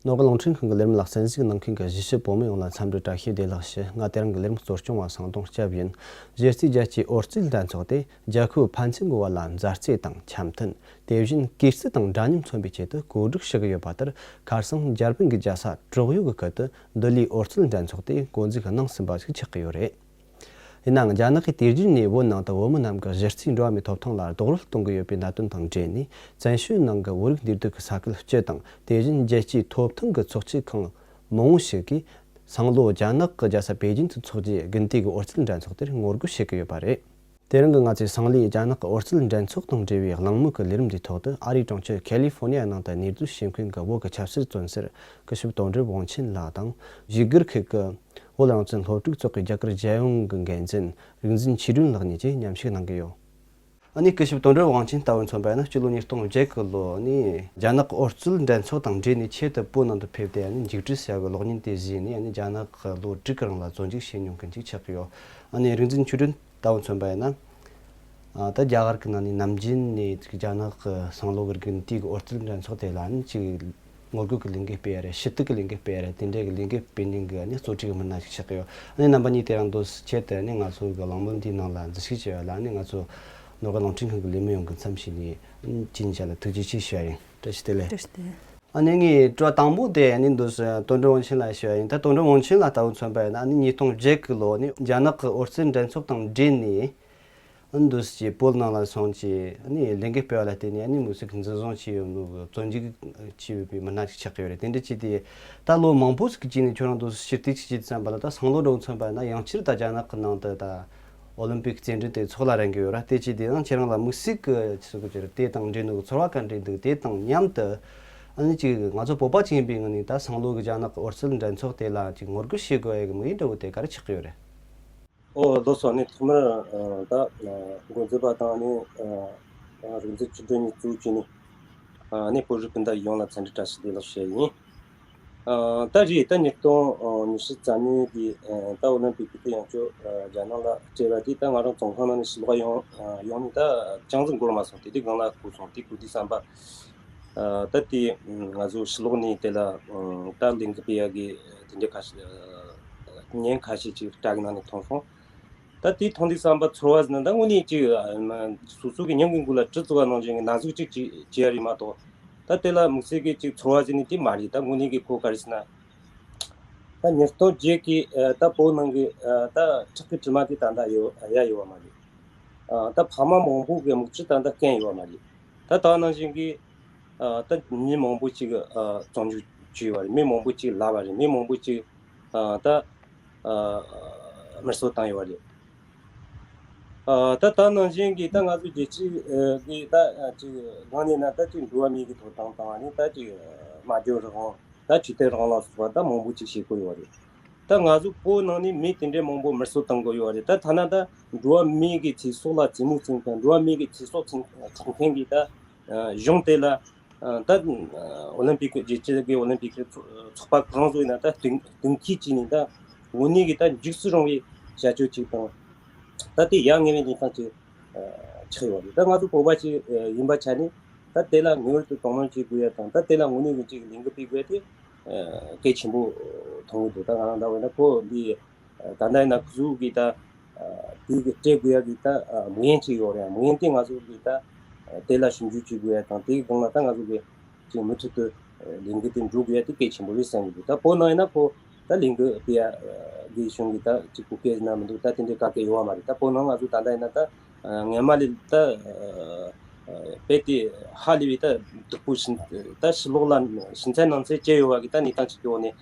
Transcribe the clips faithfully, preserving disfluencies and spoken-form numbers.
ནོར་གླིང་རླུང་འཕྲིན་ཁང་གི་ལས་རིམ་ལ་གསན་གཟིགས་གནང་མཁན་གྱི་གཞིས་བྱེས་བོད་མི་ཡོངས་ལ་འཚམས་འདྲི་བཀྲ་ཤིས་བདེ་ལེགས་ཞུ། ང་དེ་རིང་གི་ལས་རིམ་གཙོ་སྐྱོང་བ་སང་དོང་སྐྱབས་ཡིན། གཞི་རྩའི་རྒྱལ་སྤྱིའི་ཨོ་རྩལ་འགྲན་ཚོགས་དེ་རྒྱལ་ཁབ་ཕན་ཚུན་གྱི་བར་ལ་མཛའ་བརྩེ་དང་འཆམ་མཐུན། དེ་བཞིན་གུས་བརྩི་དང་འདྲ་མཉམ་མཚོན་པའི་ཆེད་དུ་གོ་སྒྲིག་ཞུ་གི་ཡོད་པ་ལྟར། ཁ་སང་འཇར་པན་གྱི་རྒྱལ་ས་ཀྲོག་ཡོ་གི་ཁུལ་དུ་ལྡི་ལིའི་ཨོ་རྩལ་འགྲན་ཚོགས་དེ་འགོ་འཛུགས་གནང་ཟིན་པ་ཞིག་ཆགས་ཀྱི་ཡོད་རེད། ཡིན་ནའང་རྒྱ་ནག་གིས་དུས་རྒྱུན་ནས་བོད་ནང་དུ་བོད་མི་རྣམས་ཀྱི་གཞི་རྩའི་འགྲོ་བ་མིའི་ཐོབ་ཐང་ལ་རྡོག་རོལ་གཏོང་གི་ཡོད་པའི་གནད་དོན་དང་འབྲེལ་ནས། བཙན་བྱོལ་ནང་གི་བོད་རིགས་འདུས་སྡོད་ཀྱི་ས་ཁུལ་སྤྱི་དང་། དེ་བཞིན་རྒྱལ་སྤྱིའི་ཐོབ་ཐང་གི་ཚོགས་སྐྱིད་ཁང་མང་བོ་ཞིག་གིས། སང་ལོ་རྒྱ་ནག་གི་རྒྱལ་ས་པེ་ཅིན་དུ་འཚོགས་རྒྱུའི་དགུན་དུས་ཀྱི་ཨོ་རྩལ་འགྲན་ཚོགས་དེར་ངོ་རྒོལ་བྱེད་ཀྱི་ཡོད་པ་རེད། དེ་རིང་གི་ང་ཚོའི་སང་ལོའི་རྒྱ་ནག་གི་ཨོ་རྩལ་འགྲན་ཚོགས་དང་འབྲེལ་བའི་གླེང་མོལ་གྱི་ལས་རིམ་འདིའི་ཐོག་ཏུ། ཨ་རིའི་གྲོང་ཁྱེར་ཁ་ལི་ཧྥོ་ནི་ཡ་ནང་དུ་གནས་སྡོད་བྱེད་མཁན་གྱི་བོད་ཀྱི་ཆབ་སྲིད་བཙོན་ཟུར་སྐུ་ཞབས་དོན་གྲུབ་དབང་ཆེན་ལགས་དང་། བཞུགས་སྒར་ཁུལ་གྱི་བོད་རང་བཙན་སློབ་ཕྲུག་ཚོགས་པའི་རྒྱ་གར་རྒྱལ་ཡོངས་ཀྱི་འགན་འཛིན་རིག་འཛིན་ཆོས་སྒྲོན་ལགས་གཉིས་ཀྱིས་མཉམ་ཞུགས་གནང་གི་ཡོད། ཨ་ནི་སྐུ་ཞབས་དོན་གྲུབ་དབང་ཆེན་ལྟ་བུ་མཚོན་པ་ཡིན་ན། སྤྱི་ལོ་ཉིས་སྟོང་བརྒྱད་གི་ལོ་ནས་རྒྱ་ནག་གི་ཨོ་རྩལ་འགྲན་ཚོགས་དང་འབྲེལ་ནས་ཆེད་དུ་བོད་ནང་དུ་ཕེབས་ཏེ། ཨ་ནི་མཇུག་སྒྲིལ་བྱ་བའི་གློག་བརྙན་དེ་བཟོས་ནས། ཨ་ནི་རྒྱ་ནག་གི་ལོ་དྲུག་གི་རིང་ལ་བཙོན་འཇུག་བྱས་མྱོང་མཁན་ཅིག་ཆགས་ཀྱི་ཡོད། ཨ་ནི་རིག་འཛིན་ཆོས་སྒྲོན་ལྟ་བུ་མཚོན་པ་ཡིན་ན། ཨ། ད་རྒྱ་གར་གྱི་ནང་ནས་ནམ་རྒྱུན་ནས་རྒྱ་ནག་གི་སང་ལོ་གི་དགུན་དུས་ཀྱི་ཨོ་རྩལ་འགྲན་ཚོགས་དེ་ལ་ནི་ཅིག་ངོ་རྒོལ་གྱི་ལས་འགུལ་སྤེལ་ཡ་རེད། ཞུ་གཏུག་གི་ལས་འགུལ་སྤེལ་ཡ་རེད། དེ་འདྲའི་གི་ལས་འགུལ་སྤེལ་མཁན་གྱི་ནི་གཙོ་ཁྲིད་ཀྱི་མི་སྣ་ཞིག་ཆགས་ཀྱི་ཡོད། ཨ་ནི་རྣམ་པ་གཉིས་དེ་རིང་འདུག་སེ་ཆེད་དུ་ནི་ང་ཚོ་གི་གླེང་མོལ་འདིའི་ནང་ལ་འཛུལ་ཞུགས་བྱས་པ་ལ་ནི་ང་ཚོ་ནོར་གླིང་རླུང་འཕྲིན་ཁང་གི་ལས་མི་ཡོངས་ཀྱི་མཚམས་ཞུས་ནས་ཁྱེད་གཉིས་ཆ་ལ་ཐུགས་རྗེ་ཆེ་ཞུ་ཡ་ཡིན། བཀྲ་ཤིས་བདེ་ལེགས། བཀྲ་ཤིས་བདེ་ལེགས། ཨ་ནི་ངའི་དྲི་བ་དང་པོ་དེ་ཨ་ནི་འདུག་སེ་དོན་གྲུབ་དབང་ཆེན་ལ་ཞུ་ཡ་ཡིན། ད་དོན་གྲུབ་དབང་ཆེན་ལགས་ལྟ་བུ་མཚོན་པ་ཡིན་ན། ཨ་ནི་ཉིས་སྟོང་བརྒྱད་གི་ལོ་ནས་རྒྱ་ནག་གི་ཨོ་རྩལ་འགྲན་ཚོགས་དང་འབྲེལ་ནས། ཨ་ནི་འདུག་སེ་བོད་ནང་ལ་སོང་ཅིག་ཨ་ནི་ལས་འགུལ་སྤེལ་བ་ལ་བརྟེན་ནས། ཨ་ནི་དམིགས་བསལ་གྱི་འཛིན་བཟུང་བྱས་ཡོད་ནོ། བཙོན་འཇུག་བྱས་ཡོད་པའི་མི་སྣ་ཞིག་ཆགས་ཀྱི་ཡོད་རེད། དེ་འདྲ་བྱས་ཏེ་ད་ལོ་མང་པོ་ཞིག་གི་རྗེས་ནས་ཁྱོད་རང་འདུག་སེ་ཕྱིར་བལྟས་ཅིག་བྱེད་དུས་ཙམ་པ་ལ། ད་སང་ལོ་འདྲ་བོ་མཚོན་པ་ཡིན་ན། ཡང་བསྐྱར་ད་རྒྱ་ནག་གི་ནང་དུ་ད་ཨོ་ལིམ་པིག་རྩེད་འགྲན་དེ་འཚོགས་ལ་རན་གྱི་ཡོད་ར། དེ་བྱས་ཏེ་ཡང་ཁྱེད་རང་ལ་དམིགས་བསལ་གྱི་ཅི་ཟེར་དགོས་ཀྱི་རེད། དེ་དང་འབྲེལ་ནོ་གི་ཚོར་བ་ག་འདྲ་འདུག་དེ་དང་མཉམ་དུ་ཨ་ནི་ཅིག་ང་ཚོ་བོད་པ་ཅིག་ཡིན་པའི་ངོས་ནས། ད་སང་ལོ་གི་རྒྱ་ནག་གི་ཨོ་རྩལ་འགྲན་ཚོགས་དེ་ལ་ཅིག་ངོ་རྒོལ་བྱེད་དགོས་ཡ་གི་དམིགས་ཡུལ་འདྲ་བོ་དེ་ག་རེ་ཆགས་ཀྱི་ཡོད་རེད། ཨོ་ལགས་སོ། ཨ་ནི་ཐོག་མར་ཨ་ད་འགོ་འཛུགས་པ་དང་ཨ་ནི་ཨ་རིག་འཛིན་ཆོས་སྒྲོན་གཉིས་གཙོ་བྱས་ནས་ཨ་ནི་བོད་རིགས་སྤུན་ཟླ་ཡོངས་ལ་འཚམས་འདྲི་བཀྲ་ཤིས་བདེ་ལེགས་ཞུ་ཡ་ཡིན། ཨ་ད་རེས་ད་ཉིས་སྟོང་ཉི་ཤུ་རྩ་གཉིས་ཀྱི་ཨ་ད་ཨོ་ལིམ་པིག་གི་དེ་ཡང་བསྐྱར་ཨ་རྒྱ་ནག་ལ་སྤྲད་པ་དེ། ད་ང་རང་བཙོན་ཁང་ནང་ནས་ཕྱིར་ལོག་ཡོང་ཨ་ཡོང་ནས་ད་ཅུང་ཟད་འགོར་མ་སོང་། དེ་དུས་སྒང་ལ་གོ་སོང་། དེ་གོ་དུས་ཙམ་པ། ཨ་ད་དེ་ང་ཚོ་ཕྱི་ལོགས་ནས་དེ་ལ་ཨ་ད་ལས་འགུལ་སྤེལ་ཡག་གི་དེ་འདྲ་ཁ་ཤས་ཨ་བརྙན་ཁ་ཤས་ཅིག་དྲ་གི་ནང་ནས་མཐོང་སོང་། ད་དེ་མཐོང་དུས་ཙམ་པ་ཚོར་བ་ཟེར་ན། ད་དངོས་གནས་ཅིག་ཨ་མ་སོ་སོ་གི་མྱིང་གི་མགུལ་ལ་གྲི་བཙུགས་པ་ནང་བཞིན་གྱི་ན་ཟུག་ཅིག་ཅིག་བྱེད་ཡ་རེད་མ་གཏོགས། ད་དེ་ལ་དམིགས་བསལ་གྱི་ཅིག་ཚོར་བ་ཟེར་ནས་དེ་མ་རེད། ད་དངོས་གནས་ཀྱི་ཁོ་ག་རེ་ཟེར་ན། ད་ཉིས་སྟོང་བརྒྱད་ཀྱི་ཨ་ད་བོད་ནང་གི་ཨ་ད་ཁྲག་གི་དྲི་མ་དེ་ད་ལྟ་ཡོད་ཡ་ཡོད་པ་མ་རེད། ཨ་ད་ཕ་མ་མང་པོ་གི་མིག་ཆུ་ད་ལྟ་སྐམ་ཡོད་པ་མ་རེད། ད་ད་ནང་བཞིན་གྱི་ཨ་ད་མི་མང་པོ་ཅིག་ཨ་བཙོན་འཇུག་བྱས་ཡོད་པ་རེད། མི་མང་པོ་ཅིག་བརླགས་པ་རེད། མི་མང་པོ་ཅིག་ཨ་ད་ཨ་དམར་གསོད་བཏང་ཡོད་པ་རེད། ཨ་ད་ད་ནང་བཞིན་གྱི་ད་ང་ཚོ་རྒྱལ་སྤྱི་ཨ་གི་ད་ཨ་ཅིག་སྒང་ནས་ན་ད་ཅིག་འགྲོ་བ་མིའི་གི་ཐོབ་ཐང་དང་། ཨ་ནི་ད་ཅིག་སྨྲ་བརྗོད་རང་དབང་། ད་ཆོས་དད་རང་དབང་ལ་སོགས་པ་ད་མང་པོ་ཅིག་བྱེད་དགོས་ཡོད་རེད། ད་ང་ཚོ་བོད་ནང་ནས་མི་དེ་འདྲའི་མང་པོ་དམར་གསོད་བཏང་དགོས་ཡོད་རེད། ད་ཐ་ན་ད་འགྲོ་བ་མིའི་གི་ཚེ་སྲོག་ལ་རྩེད་མོ་རྩེ་མཁན། འགྲོ་བ་མིའི་གི་ཚེ་སྲོག་འཚོ་འཚོ་མཁན་གྱི་ད་གཞུང་དེ་ལ་ད་ཨོ་ལིམ་པིག་རྒྱལ་སྤྱི་གི་ཨོ་ལིམ་པིག་གི་ཚོགས་པ་གང་ཚོ་ཡིན་ན་ད་གཏན་གཏན་འཁེལ་བྱས་ནས། ད་དངོས་གནས་ཀྱི་ད་འཇིགས་སུ་རུང་བའི་བྱ་སྤྱོད་ཅིག་དང་། ད་དེ་ཡ་ངེས་པའི་གནས་སྟངས་ཅིག་ཆགས་ཡོད་རེད། ད་ང་ཚོ་བོད་པ་ཅིག་ཡིན་པའི་ཆ་ནས་ད་དེ་ལ་ངེས་པར་དུ་དོ་སྣང་བྱེད་དགོས་ཡ་དང་། ད་དེ་ལ་དངོས་གནས་ཀྱི་ཅིག་ལས་འགུལ་སྤེལ་དགོས་ཡ་དེ་གལ་ཆེན་པོ་མཐོང་གི་འདུག་ད་ང་རང་འདྲ་བོ་ཡིན་ན་ཁོ་འདི་ད་ལྟ་ཡིན་ན་ཁོ་ཚོ་གི་ད་དེ་གི་སྤྲད་དགོས་ཡ་གི་ད་དམིགས་ཡུལ་ཅིག་ཡོད་རེད། དམིགས་ཡུལ་དེ་ང་ཚོ་གི་ད་དེ་ལ་ཞིབ་འཇུག་བྱེད་དགོས་ཡ་དང་། དེ་གི་སྒང་ལ་ད་ང་ཚོ་གི་ཅིག་མུ་མཐུད་དུ་ལས་འགུལ་དེ་འགྲོ་དགོས་ཡ་དེ་གལ་ཆེན་པོ་རེད་བསམ་གྱི་འདུག་ད་བོད་ནང་ཡིན་ན་ཁོ་ད་ལས་འགུལ་སྤེལ་ཡ་གི་གཞུང་གི་ད་ཅིག་གོ་སྐབས་ཟེར་ན་མི་འདུག་ད་དེ་འདྲའི་ག་གེ་ཡོད་པ་མ་རེད། ད་བོད་ནང་ང་ཚོ་ད་ལྟ་ཡིན་ན་ད་སྔོན་མ་ལས་ད་དཔེ་དེ་ཧ་ལས་པའི་ད་སྡུག་པོ་ཞིག་ད་ཕྱི་ལོགས་ལ་ཕྱི་ཚན་ནང་ཚན་བཅད་ཡོད་པ་གི་ད་གནས་སྟངས་ཅིག་གི་འོག་ནས་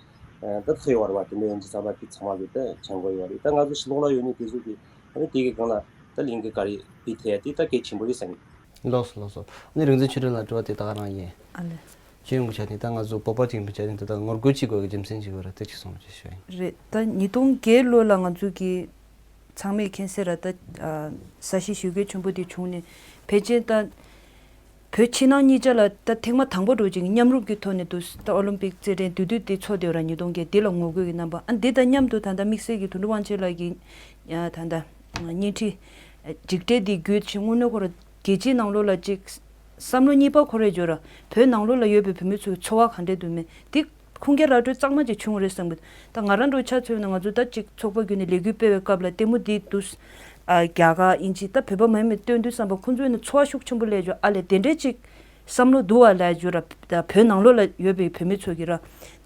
ད་ཐུག་ཡོད་རེད་བ། དེ་འདྲ་ཡིན་དུས་ཙམ་པ་དེ་ཚང་མ་གི་ད་མཁྱེན་དགོས་ཡོད་རེད། ད་ང་ཚོ་ཕྱི་ལོགས་ལ་ཡོད་མཁན་དེ་ཚོ་གི་ཨ་ནི་དེ་གི་སྒང་ལ་ད་ལས་འགུལ་ག་རེ་སྤེལ་ཐུབ་ཡ་དེ་ད་གལ་ཆེན་པོ་རེད་བསམ་གི། ལགས་སོ་ལགས་སོ། ཨ་ནི་རིག་འཛིན་ཆོས་སྒྲོན་ལགས་དྲི་བ་དེ་ད་ག་རང་ཡིན། ཨ་ལེ། སྤྱི་ཡོངས་ཀྱི་ཆ་ནས་ད་ང་ཚོ་བོད་པ་ཅིག་ཡིན་པའི་ཆ་ནས་ད་ལྟ་ངོ་རྒོལ་བྱེད་དགོས་ཀྱི་རྒྱུ་མཚན་ཅིག་ཡོད་ར། དེ་ཅིག་གསུང་རོགས་ཞུ་ཡིན། རེད། ད་ཉིས་སྟོང་བརྒྱད་ལོ་ལ་ང་ཚོ་གི་ཚང་མས་མཁྱེན་གསལ་ར། ད་ཨ་ས་གཞི་ཞི་རྒོལ་ཆེན་པོ་དེ་བྱུང་ནས་ཕལ་ཆེར་ད་བོད་ཕྱི་ནང་གཉིས་ཆ་ལ་ད་ཐེངས་མ་དང་པོ་འདྲ་བོ་ཅིག་མཉམ་རུབ་ཀྱི་ཐོག་ནས་འདུག་ད་ཨོ་ལིམ་པིག་རྩེད་འགྲན་བསྡུས་བསྡུས་དེ་ཚོགས་བསྡད་ཡོད་ར། ཉིས་སྟོང་བརྒྱད་དེ་ལ་ངོ་རྒོལ་གྱི་རྣམ་པ། ཨ་འདི་དང་མཉམ་དུ་ད་ལྟ་དམིགས་བསལ་གྱི་དོན་གྲུབ་དབང་ཆེན་ལགས་ཀྱིས་ཡ་ད་ལྟ་བརྙན་འཕྲིན་འཇིགས་བྲལ་འདི་བརྒྱུད་ཕྱིན་དངོས་གནས་ཁོ་ར་རྒྱལ་སྤྱིའི་ནང་ལོགས་ལ་ཅིག་བསམ་བློ་གཉིས་པ་ཁོ་རེ་འཇོག་ར། བོད་ནང་ལོགས་ལ་ཡོད་པའི་བོད་མི་ཚོའི་ཚོར་བ་ག་འདྲས་འདུག་མེད་འདི་ ཁུངས་སྐྱེལ་ར་སྤྲོད་གཙང་མ་ཅིག་བྱུང་བ་རེད་བསམ་གི་འདུག་ད་ང་རང་འདྲ་བོ་ཆ་མཚོན་ན་ང་ཚོ་ད་ཅིག་ཚོགས་པ་བརྒྱུད་ནས་ལས་འགུལ་སྤེལ་བའི་སྐབས་ལ་ལྟད་མོ་འདི་འདུག་ཨ་རྒྱ་གར་དབྱིན་ཇི་ད་བོད་པ་མ་ཡིན་པའི་སྟོན་དུས་བསམ་པ་ཁོང་ཚོའི་ནང་ཚོར་བ་ཤུགས་ཆེན་པོ་སླེབས་བྱུང་། ཨ་ལས་དེ་འདྲའི་ཅིག་བསམ་བློ་འདུག་བ་ལབ་བརྗོད་ར། ད་བོད་ནང་ལོགས་ལ་ཡོད་པའི་བོད་མི་ཚོ་གིས་ར།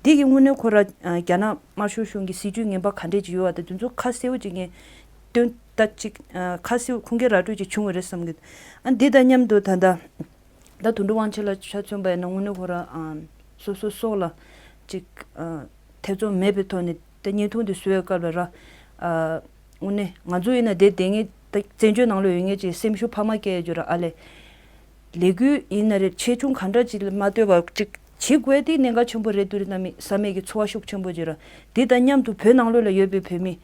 འདི་གི་དངོས་གནས་ཁོ་ར་ཨ་རྒྱ་ནག་དམར་ཤོག་གཞུང་གི་སྲིད་ཇུས་ངན་པ་ག་འདྲས་ཅིག་ཡོད་བ་དང་དེ་ཚོ་ཁ་གསལ་བོ་ཅིག་ངས་སྟོན་ད་ཅིག་ཨ་ཁ་གསལ་བོ་ཁུངས་སྐྱེལ་ར་སྤྲོད་ཅིག་བྱུང་བ་རེད་བསམ་གི། ཨ་འདི་དང་མཉམ་དུ་ད་ལྟ་ད་དོན་གྲུབ་དབང་ཆེན་ལགས་ཆ་མཚོན་པ་ཡིན་ན་དངོས་གནས་ཁོ་ར་ཨ་སོ་སོ་སྲོག་ལ་ཅིག་ཨ་ཐེ་ཚོམ་མེད་པའི་ཐོག་ནས་ད་བརྙན་ཐུང་འདི་བཟོ་བའི་སྐབས་ལ་ར། ཨ་དངོས་གནས་ང་ཚོ་ཡིན་ན་དེ་བསྡད་མཁན་ད་བཙན་བྱོལ་ནང་ལོགས་ཡོད་མཁན་ཅིག་སེམས་ཤུགས་འཕར་མ་སྐྱེ་ཡ་རྒྱུ་ར། ཨ་ལས་ལས་འགུལ་ཡིན་ན་རེད། ཆེ་ཆུང་ག་འདྲ་ཅིག་ལ་མ་ལྟོས་པར་ཅིག་བྱེད་དགོས་དེ་གནད་འགག་ཆེན་པོ་རེད་འདུག་རེད། གནམ་མེད་ས་མེད་ཀྱི་ཚོར་བ་ཤུགས་ཆེན་པོ་ཅིག་ར། དེ་དང་མཉམ་དུ་བོད་ནང་ལོགས་ལ་ཡོད་པའི་བོད་མི་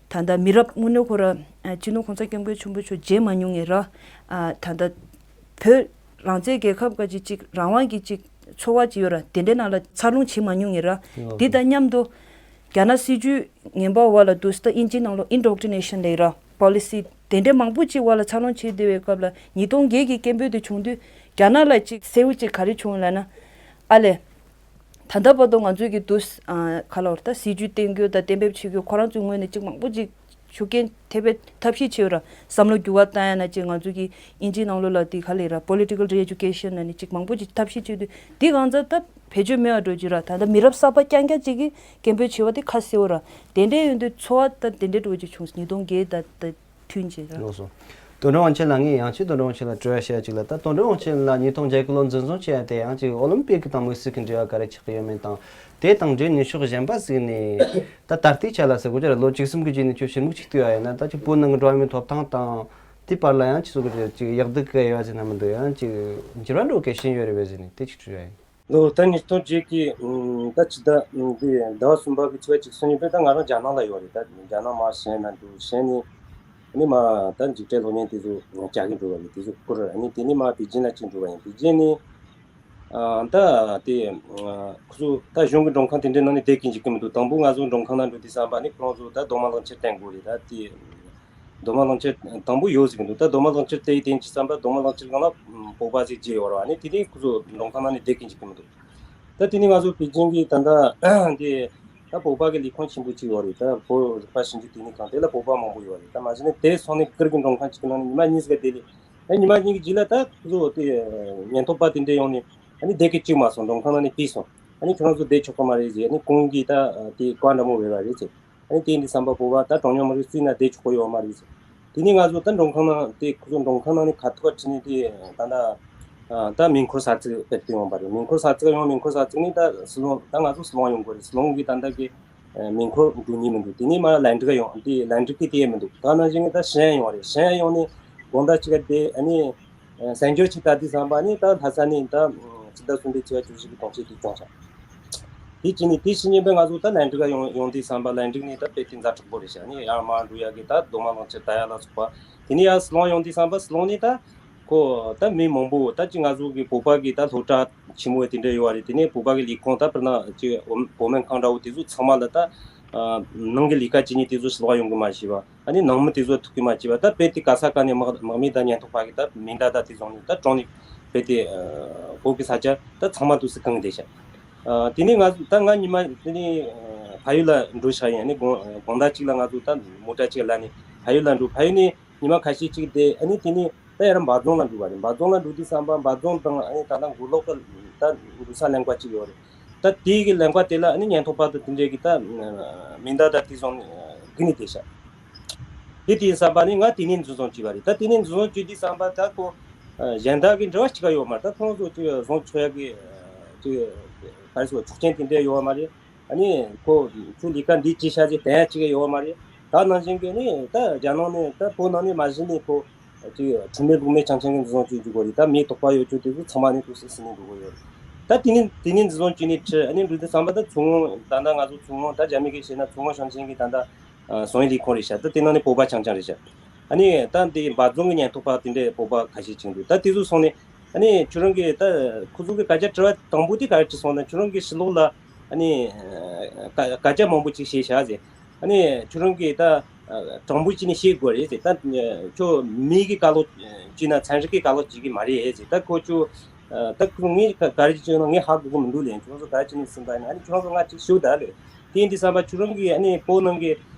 ད་ལྟ་མི་རབས་དངོས་གནས་ཁོ་ར་ཨ་སྤྱི་ནོར་གོང་ས་སྐྱབས་མགོན་ཆེན་པོ་མཆོག་མཇལ་མ་མྱོང་ངེས་ར། ཨ་ད་ལྟ་བོད་རང་བཙན་རྒྱལ་ཁབ་ཀྱི་ཅིག་རང་དབང་གི་ཅིག་ཚོར་བ་ཅིག་ཡོད་ར། དེ་འདྲའི་ནང་ལ་འཚར་ལོངས་བྱེད་མ་མྱོང་ངེས་ར། དེ་དང་མཉམ་དུ་རྒྱ་ནག་སྲིད་ཇུས་ངན་པ་འོག་ལ་འདུག་སྟེ་དབྱིན་ཇིའི་ནང་ལོགས་ཨིན་ཌོག་ཊི་ནེ་ཤན་ལབ་ར་པོ་ལི་སི་དེ་འདྲའི་མང་པོ་ཅིག་འོག་ལ་འཚར་ལོངས་བྱེད་བསྡད་པའི་སྐབས་ལ་ཉིས་སྟོང་བརྒྱད་ཀྱི་སྐད་འབོད་དེ་བྱུང་དུས་རྒྱ་ནག་ལ་ཅིག་གསལ་བོ་ཅིག་ག་རེ་བྱུང་ལབ་ན། ཨ་ལས། ད་ལྟ་བར་དུ་ང་ཚོས་ཀྱི་འདུག་ཨ་ག་ལ་བར་ད་སྲིད་ཇུས་གཏན་འཁྱོལ་དང་གཏན་འབེབས་བྱེད་རྒྱུ་ཁོ་རང་ཚོའི་ངོས་ནས་ཅིག་མང་པོ་ཅིག་ཤུགས་རྐྱེན་ཐེབས་པའི་ཐབས་ཤེས་བྱས་ར། བསམ་བློ་འགྱུར་བ་བཏང་ཡ་ན་ཅིག་ང་ཚོ་གི་དབྱིན་ཇིའི་ནང་ལོགས་ལ་དེ་ག་ལས་ར་པོ་ལི་ཊི་ཀལ་རི་ཨེ་ཌུ་ཀེ་ཤན་ལ་ནི་ཅིག་མང་པོ་ཅིག་ཐབས་ཤེས་བྱས་དུས་འདི་གང་ཚ་ད་བེད་སྤྱོད་མེད་པ་འགྲོ་རྒྱུ་ར། ད་ལྟ་མི་རབས་གསར་པ་རྐྱང་རྐྱང་ཅིག་གིས་སྐད་འབོད་བྱས་པ་དེ་ཁ་གསལ་བོ་ར། དེ་འདྲའི་ཡོང་དུས་ཚོར་བ་ད་དེ་འདྲའི་འགྲོ་རྒྱུ་བྱུང་སོང་། ཉིས་སྟོང་བརྒྱད་ད་ད་མཐུན་བྱས་ར། ལགས་སོ། དོན་གྲུབ་དབང་ཆེན་ལགས། ངས་ཡང་ཅིག་དོན་གྲུབ་དབང་ཆེན་ལ་དྲི་བ་བཤད་ཅིག་ལ། ད་དོན་གྲུབ་དབང་ཆེན་ལགས་ཉིས་སྟོང་བརྒྱད་ལོ་འཛིན་བཟུང་བྱས་ཏེ་ཡང་ཅིག་ཨོ་ལིམ་པིག་གི་དང་དམིགས་བསལ་གྱི་འབྲེལ་བ་ག་རེ་ཆགས་ཀྱི་ཡོད་མེད་དང་། དེ་དང་འབྲེལ་ནུས་ཤུགས་གཞན་པ་ཟིག་ནས་ད་ད་ལྟའི་ཆ་ལ་ཟེར་དགོས་ཀྱི་རེད། ལོ་བཅུ་གསུམ་གྱི་རྗེས་ནས་ཁྱོད་ཕྱིར་མིག་ཅིག་ལྟོས་པ་ཡིན་ན། ད་ཅིག་བོད་ནང་གི་འགྲོ་བ་མིའི་ཐོབ་ཐང་དང་དེ་བར་ལ་ཡང་ཅིག་ཟེར་དགོས་ཀྱི་རེད། ཅིག་ཡག་སྡུག་གི་དབྱེ་བ་ཟེར་ན་མི་འདུག་ཡང་ཅིག་འགྱུར་བ་འགྲོ་གལ་ཆེན་ཡོད་རེད་པས་ཟེར་ནས་དེ་ཅིག་དྲིས་པ་ཡིན། ལོ་ད་ཉིས་སྟོང་བརྒྱད་ཀྱི་ཨུམ་ད་ཕྱི་ཟླ་ཨུམ་དེ་ཟླ་བ་གསུམ་པ་གི་ཚེས་པ་གཅིག་སོ་གཉིས་པར་ད་ང་རང་རྒྱ་ནག་ལ་ཡོད་རེད། ད་རྒྱ་ནག་མར་ཞེང་ན་འདུག་ཞེང་ནས་ནི་མ་ད་འཇིགས་བྲལ་གློག་བརྙན་དེ་ཚོ་རྒྱག་གི་འགྲོ་བ་རེད། དེ་ཚོ་བསྐུར་ནས་དེ་ནས་མ་པེ་ཅིན་ལ་གཅིག་འགྲོ་བ་ཡིན། པེ་ཅིན་ནས་ཨ་ད་དེ་ཨ་ཁོ་ཚོ་ད་གཞུང་གི་མགྲོན་ཁང་དེ་འདྲའི་ནང་ནས་བསྡད་གི་འཇུག་གི་མི་འདུག་དང་པོ་ང་ཚོ་མགྲོན་ཁང་ནང་འགྲོ་དུས་ཙམ་པ་ནི་ཁོ་རང་ཚོ་ད་རྡོག་མ་གླང་ཆེན་སྟོན་དགོས་རེད། ད་དེ། རྡོག་མ་གླང་ཆེན་དང་པོ་ཡོད་ཟེར་གི་འདུག་ད་རྡོག་མ་གླང་ཆེན་དེའི་སྟེང་གི་བསམ་པ་རྡོག་མ་གླང་ཆེན་སྒང་ལ་བོད་པ་ཟིག་བརྗེ་ཡོད་རེད་བ། ཨ་ནི་དེ་ནས་ཁོ་ཚོ་མགྲོན་ཁང་ནང་ནས་བསྡད་གི་འཇུག་གི་མི་འདུག་ད་དེ་ནས་ང་ཚོ་པེ་ཅིང་གི་ད་ལྟ་དེ་ད་བོད་པ་གི་ལས་ཁུངས་ཆེན་པོ་གཅིག་ཡོད་རེད། ད་བོད་རིག་པ་ཞིབ་འཇུག་ལྟེ་གནས་ཁང་དེ་ལ་བོད་པ་མང་པོ་ཡོད་རེད། ད་མ་གཞི་ནས་དེ་སོང་ནས་ཀིར་གི་མགྲོན་ཁང་གཅིག་གི་ནང་ནས་ཉི་མ་གཉིས་ཟིག་བསྡད་ལས། ད་ཉི་མ་གཉིས་ཀྱི་རྗེས་ལ་ད་ཁོ་ཚོ་དེ་ཉེན་རྟོག་པ་དེ་འདྲས་ཡོང་ནས་ཨ་ནི་བསྡད་གི་བཅུག་མ་སོང་། མགྲོན་ཁང་ནང་ནས་ཕུད་སོང་། ཨ་ནི་ཁྱོད་རང་ཚོ་བསྡད་ཆོག་གི་མ་རེད་ཟེར། ཨ་ནི་ཁོང་གིས་ད་དེ་བཀའ་འདྲ་མོ་སྤེལ་བ་རེད་ཟེར། ཨ་ནི་དེ་ཡིན་དུས་ཙམ་པ་བོད་པ་ད་གྲངས་ཉུང་མི་རིགས་བཙུགས་ན་བསྡད་ཆོག་གི་ཡོད་མ་རེད་ཟེར། དེ་ནས་ང་ཚོ་ད་མགྲོན་ཁང་ནང་དེ་ཁོ་ཚོ་མགྲོན་ཁང་ནང་ནས་ཁ་ཐུག་ཁྲིད་ནས་དེ་ད་ད་ད་མེ་འཁོར་ས་ཚིགས་ཕེབས་ཏེ་ཡོང་བ་རེད། མེ་འཁོར་ས་ཚིགས་ཡོང་། མེ་འཁོར་ས་ཚིགས་ནས་ད་སྲིད་བློན་ད་ང་ཚོ་སྲིད་བློན་ཡོང་དགོས་རེད། སྲིད་བློན་གིས་ད་ད་གི་མེ་འཁོར་འགྲོ་ཉན་མི་འདུག་དེ་ནས་མར་ལན་ཀྲི་ཡོང་། དེ་ལན་ཀྲི་གིས་དེ་ཡས་མི་འདུག་ད་ནང་བཞིན་གྱི་ད་ཞེང་ཡོང་རེད། ཞེང་ཡོང་ནས་དགོང་དག་གཅིག་ག་བསྡད། ཨ་ནི་གསར་འགྱུར་ཅིག་ལྟ་དུས་ཙམ་པ་ནི་ད་ལྷ་ས་ནས་ད་ཕྱི་ཟླ་གསུམ་པའི་ཚེས་པ་བཅུ་བཞི་གི་གྲོང་ཁྱེར་དུ་བྱུང་ཤག་དེ་བྱས་ནས་དེ་ཕྱི་ཉིན་པ་ང་ཚོ་ད་ལན་ཀྲི་ག་ཡོང་ཡོང་དུས་ཙམ་པ་ལན་ཀྲི་ནས་ད་དཔེ་དེ་ཛ་དྲག་པོ་རེད་ཤག་ཨ་ནི་ཡར་མར་འགྲོ་ཡག་གི་ད་རྡོག་མ་གླང་ཆེན་ལྟ་ཡག་ལ་སོགས་པ། དེ་ནས་ཡར་སྲིད་བློན་ཡོང་དུས་ཙམ་པ་སྲིད་བློན་ནས་ད་ཁོ་ད་མི་མང་པོ་ད་ཅིག་ང་ཚོ་གི་བོད་པ་གི་ད་སློབ་གྲྭ་ཆེན་མོ་དེ་འདྲ་ཡོད་པ་རེད། དེ་ནས་བོད་པ་གི་ལས་ཁུངས་ད་དཔེར་ན་ཅིག་བོད་སྨན་ཁང་འདྲ་བོ་དེ་ཚོ་ཚང་མ་ལ་ད་ནང་གི་ལས་ཀ་བྱེད་མཁན་དེ་ཚོ་སྲིད་བློན་ཡོང་གི་མ་ཤེས་པ། ཨ་ནི་ནང་མི་དེ་ཚོ་ཐུག་གི་མ་བྱས་པ། ད་དཔེ་དེ་ག་ས་ག་ནས་དམག་དམག་མི་དང་ཉེན་རྟོག་པ་གིས་ད་མེ་མདའ་དང་དེ་བཟུང་ནས་ད་དྲངས་ནས་དཔེ་དེ་བོད་ཀྱི་ས་ཆ་ད་ཚང་མ་འདུག་སེ་གང་བསྡད་ཤག་དེ་ནས་ང་ཚོ་ད་ང་ཉི་མ་དེ་ནས་ཕ་ཡུལ་ལ་འགྲོ་ཤག་ཡིན། ཨ་ནི་དགོང་དགོང་ཟླ་གཅིག་ལ་ང་ཚོ་ད་མོ་ཊ་གཅིག་ལ་ནས་ཕ་ཡུལ་ལ་འགྲོ། ཕ་ཡུལ་ནས་ཉི་མ་ཁ་ཤས་གཅིག་བསྡད། ཨ་ནི་དེ་ནས་ད་ཡར་འབའ་རྫོང་ལ་འགྲོ་བ་རེད། འབའ་རྫོང་ལ་འགྲོ་དུས་ཙམ་པ་འབའ་རྫོང་དང་ཨ་ནི་ད་ལྟ་མགོ་ལོག་གི་ད་འགྲོ་ས་ལན་ཀ་གཅིག་ཡོད་རེད། ད་དེའི་གི་ལན་ཀ་དེ་ལ་ཨ་ནི་ཉེན་རྟོག་པ་དང་དེ་འདྲས་ཀྱི་ད་མེ་མདའ་དང་དེ་བཟུང་ནས་བརྒྱུགས་ནས་བསྡད་ཤག་དེ་དེའི་ཙམ་པ་ནི་ང་དེ་ནས་འཛིན་བཟུང་བྱས་པ་རེད། ད་དེ་ནས་འཛིན་བཟུང་བྱས་དུས་ཙམ་པ་ད་ཁོ་གཞན་དག་གི་འབྲེལ་བ་གཅིག་ཡོད་མ་རེད། ད་ཁོང་ཚོ་ཅིག་བཟུང་ཆོག་ཡག་གི་ཅིག་ག་རེ་ཟེར་ཆོག་མཆན་དེ་འདྲས་ཡོད་མ་རེད། ཨ་ནི་ཁོ་ཁྱོད་ལས་ཀ་འདི་ཅི་བྱ་ཟེར་དན་ཡག་གཅིག་ཡོད་མ་རེད། ད་ནང་བཞིན་གྱི་ནི་ད་རྒྱ་ནང་ནས་ད་བོད་ནང་ནས་མ་གཞི་ནས་ཁོ་ཅིག་ཁྲིམས་མེད་ལུགས་མེད་ཆང་ཆང་གི་འཛིན་བཟུང་བྱེད་རྒྱུ་གོ་རེད། ད་མིའི་དོགས་པ་ཡོད་རྒྱུ་དེ་ཚོ་ཚང་མ་ནི་ཏོག་ཙམ་ཟིན་ནས་འགྲོ་གི་ཡོད་རེད། ད་དེ་ནས་དེ་ནས་འཛིན་བཟུང་བྱས་ནས་ཁྲིད། ཨ་ནི་འགྲོ་དུས་ཙམ་པ་ད་མཚོ་སྔོན་ད་ལྟ་ང་ཚོ་མཚོ་སྔོན་ད་རྒྱ་མི་གིས་བཤད་ན་མཚོ་སྔོན་ཞིང་ཆེན་གྱི་ད་ལྟ་ཨ་སྲུང་ཡིག་ལས་ཁུངས་རེད་ཤག་ད་དེ་ནང་ནས་བོད་པ་རྐྱང་རྐྱང་རེད་ཤག་ཨ་ནི་ད་འདི་འབའ་རྫོང་གི་ཉེན་རྟོག་པ་དེ་འདྲས་བོད་པ་ཁ་ཤས་ཅིག་འདུག་ད་དེ་ཚོ་སོང་ནས་ཨ་ནི་ཁྱོད་རང་གིས་ད་ཁོ་ཚོ་གི་སྐད་ཆ་དྲི་བ་དང་པོ་དེ་ག་རེ་དྲིས་སོང་ན། ཁྱོད་རང་གིས་ཕྱི་ལོགས་ལ་ཨ་ནི་ཨ་སྐད་སྐད་ཆ་མང་པོ་ཅིག་བཤད་ཤག་ཟེར། ཨ་ནི་ཁྱོད་རང་གིས་ད་ཨ་དྲང་པོ་བྱས་ནས་བཤད་དགོས་རེད་ཟེར། ད་ཁྱོད་མི་གི་བཀའ་སློབ་བྱས་ན་ཚན་རིག་གི་བཀའ་སློབ་བྱེད་ཀྱི་མ་རེད་ཟེར། ད་ཁོ་ཁྱོད་ ད་ཁོ་ངས་ག་རེ་བྱས་ན་ངས་ཧ་གོ་གི་མི་འདུག་ལན། ཁྱོད་ཚོ་ག་རེ་བྱས་ནས་ཟིན་པ་ཡིན་ན། ཨ་ནི་ཁྱོད་ཚོ་ང་ཅིག་ཞུ་ད་ལེ། དེ་ཡིན་དུས་ཙམ་པ་ཁྱོད་རང་གིས་ཨ་ནི་བོད་ནང་གི་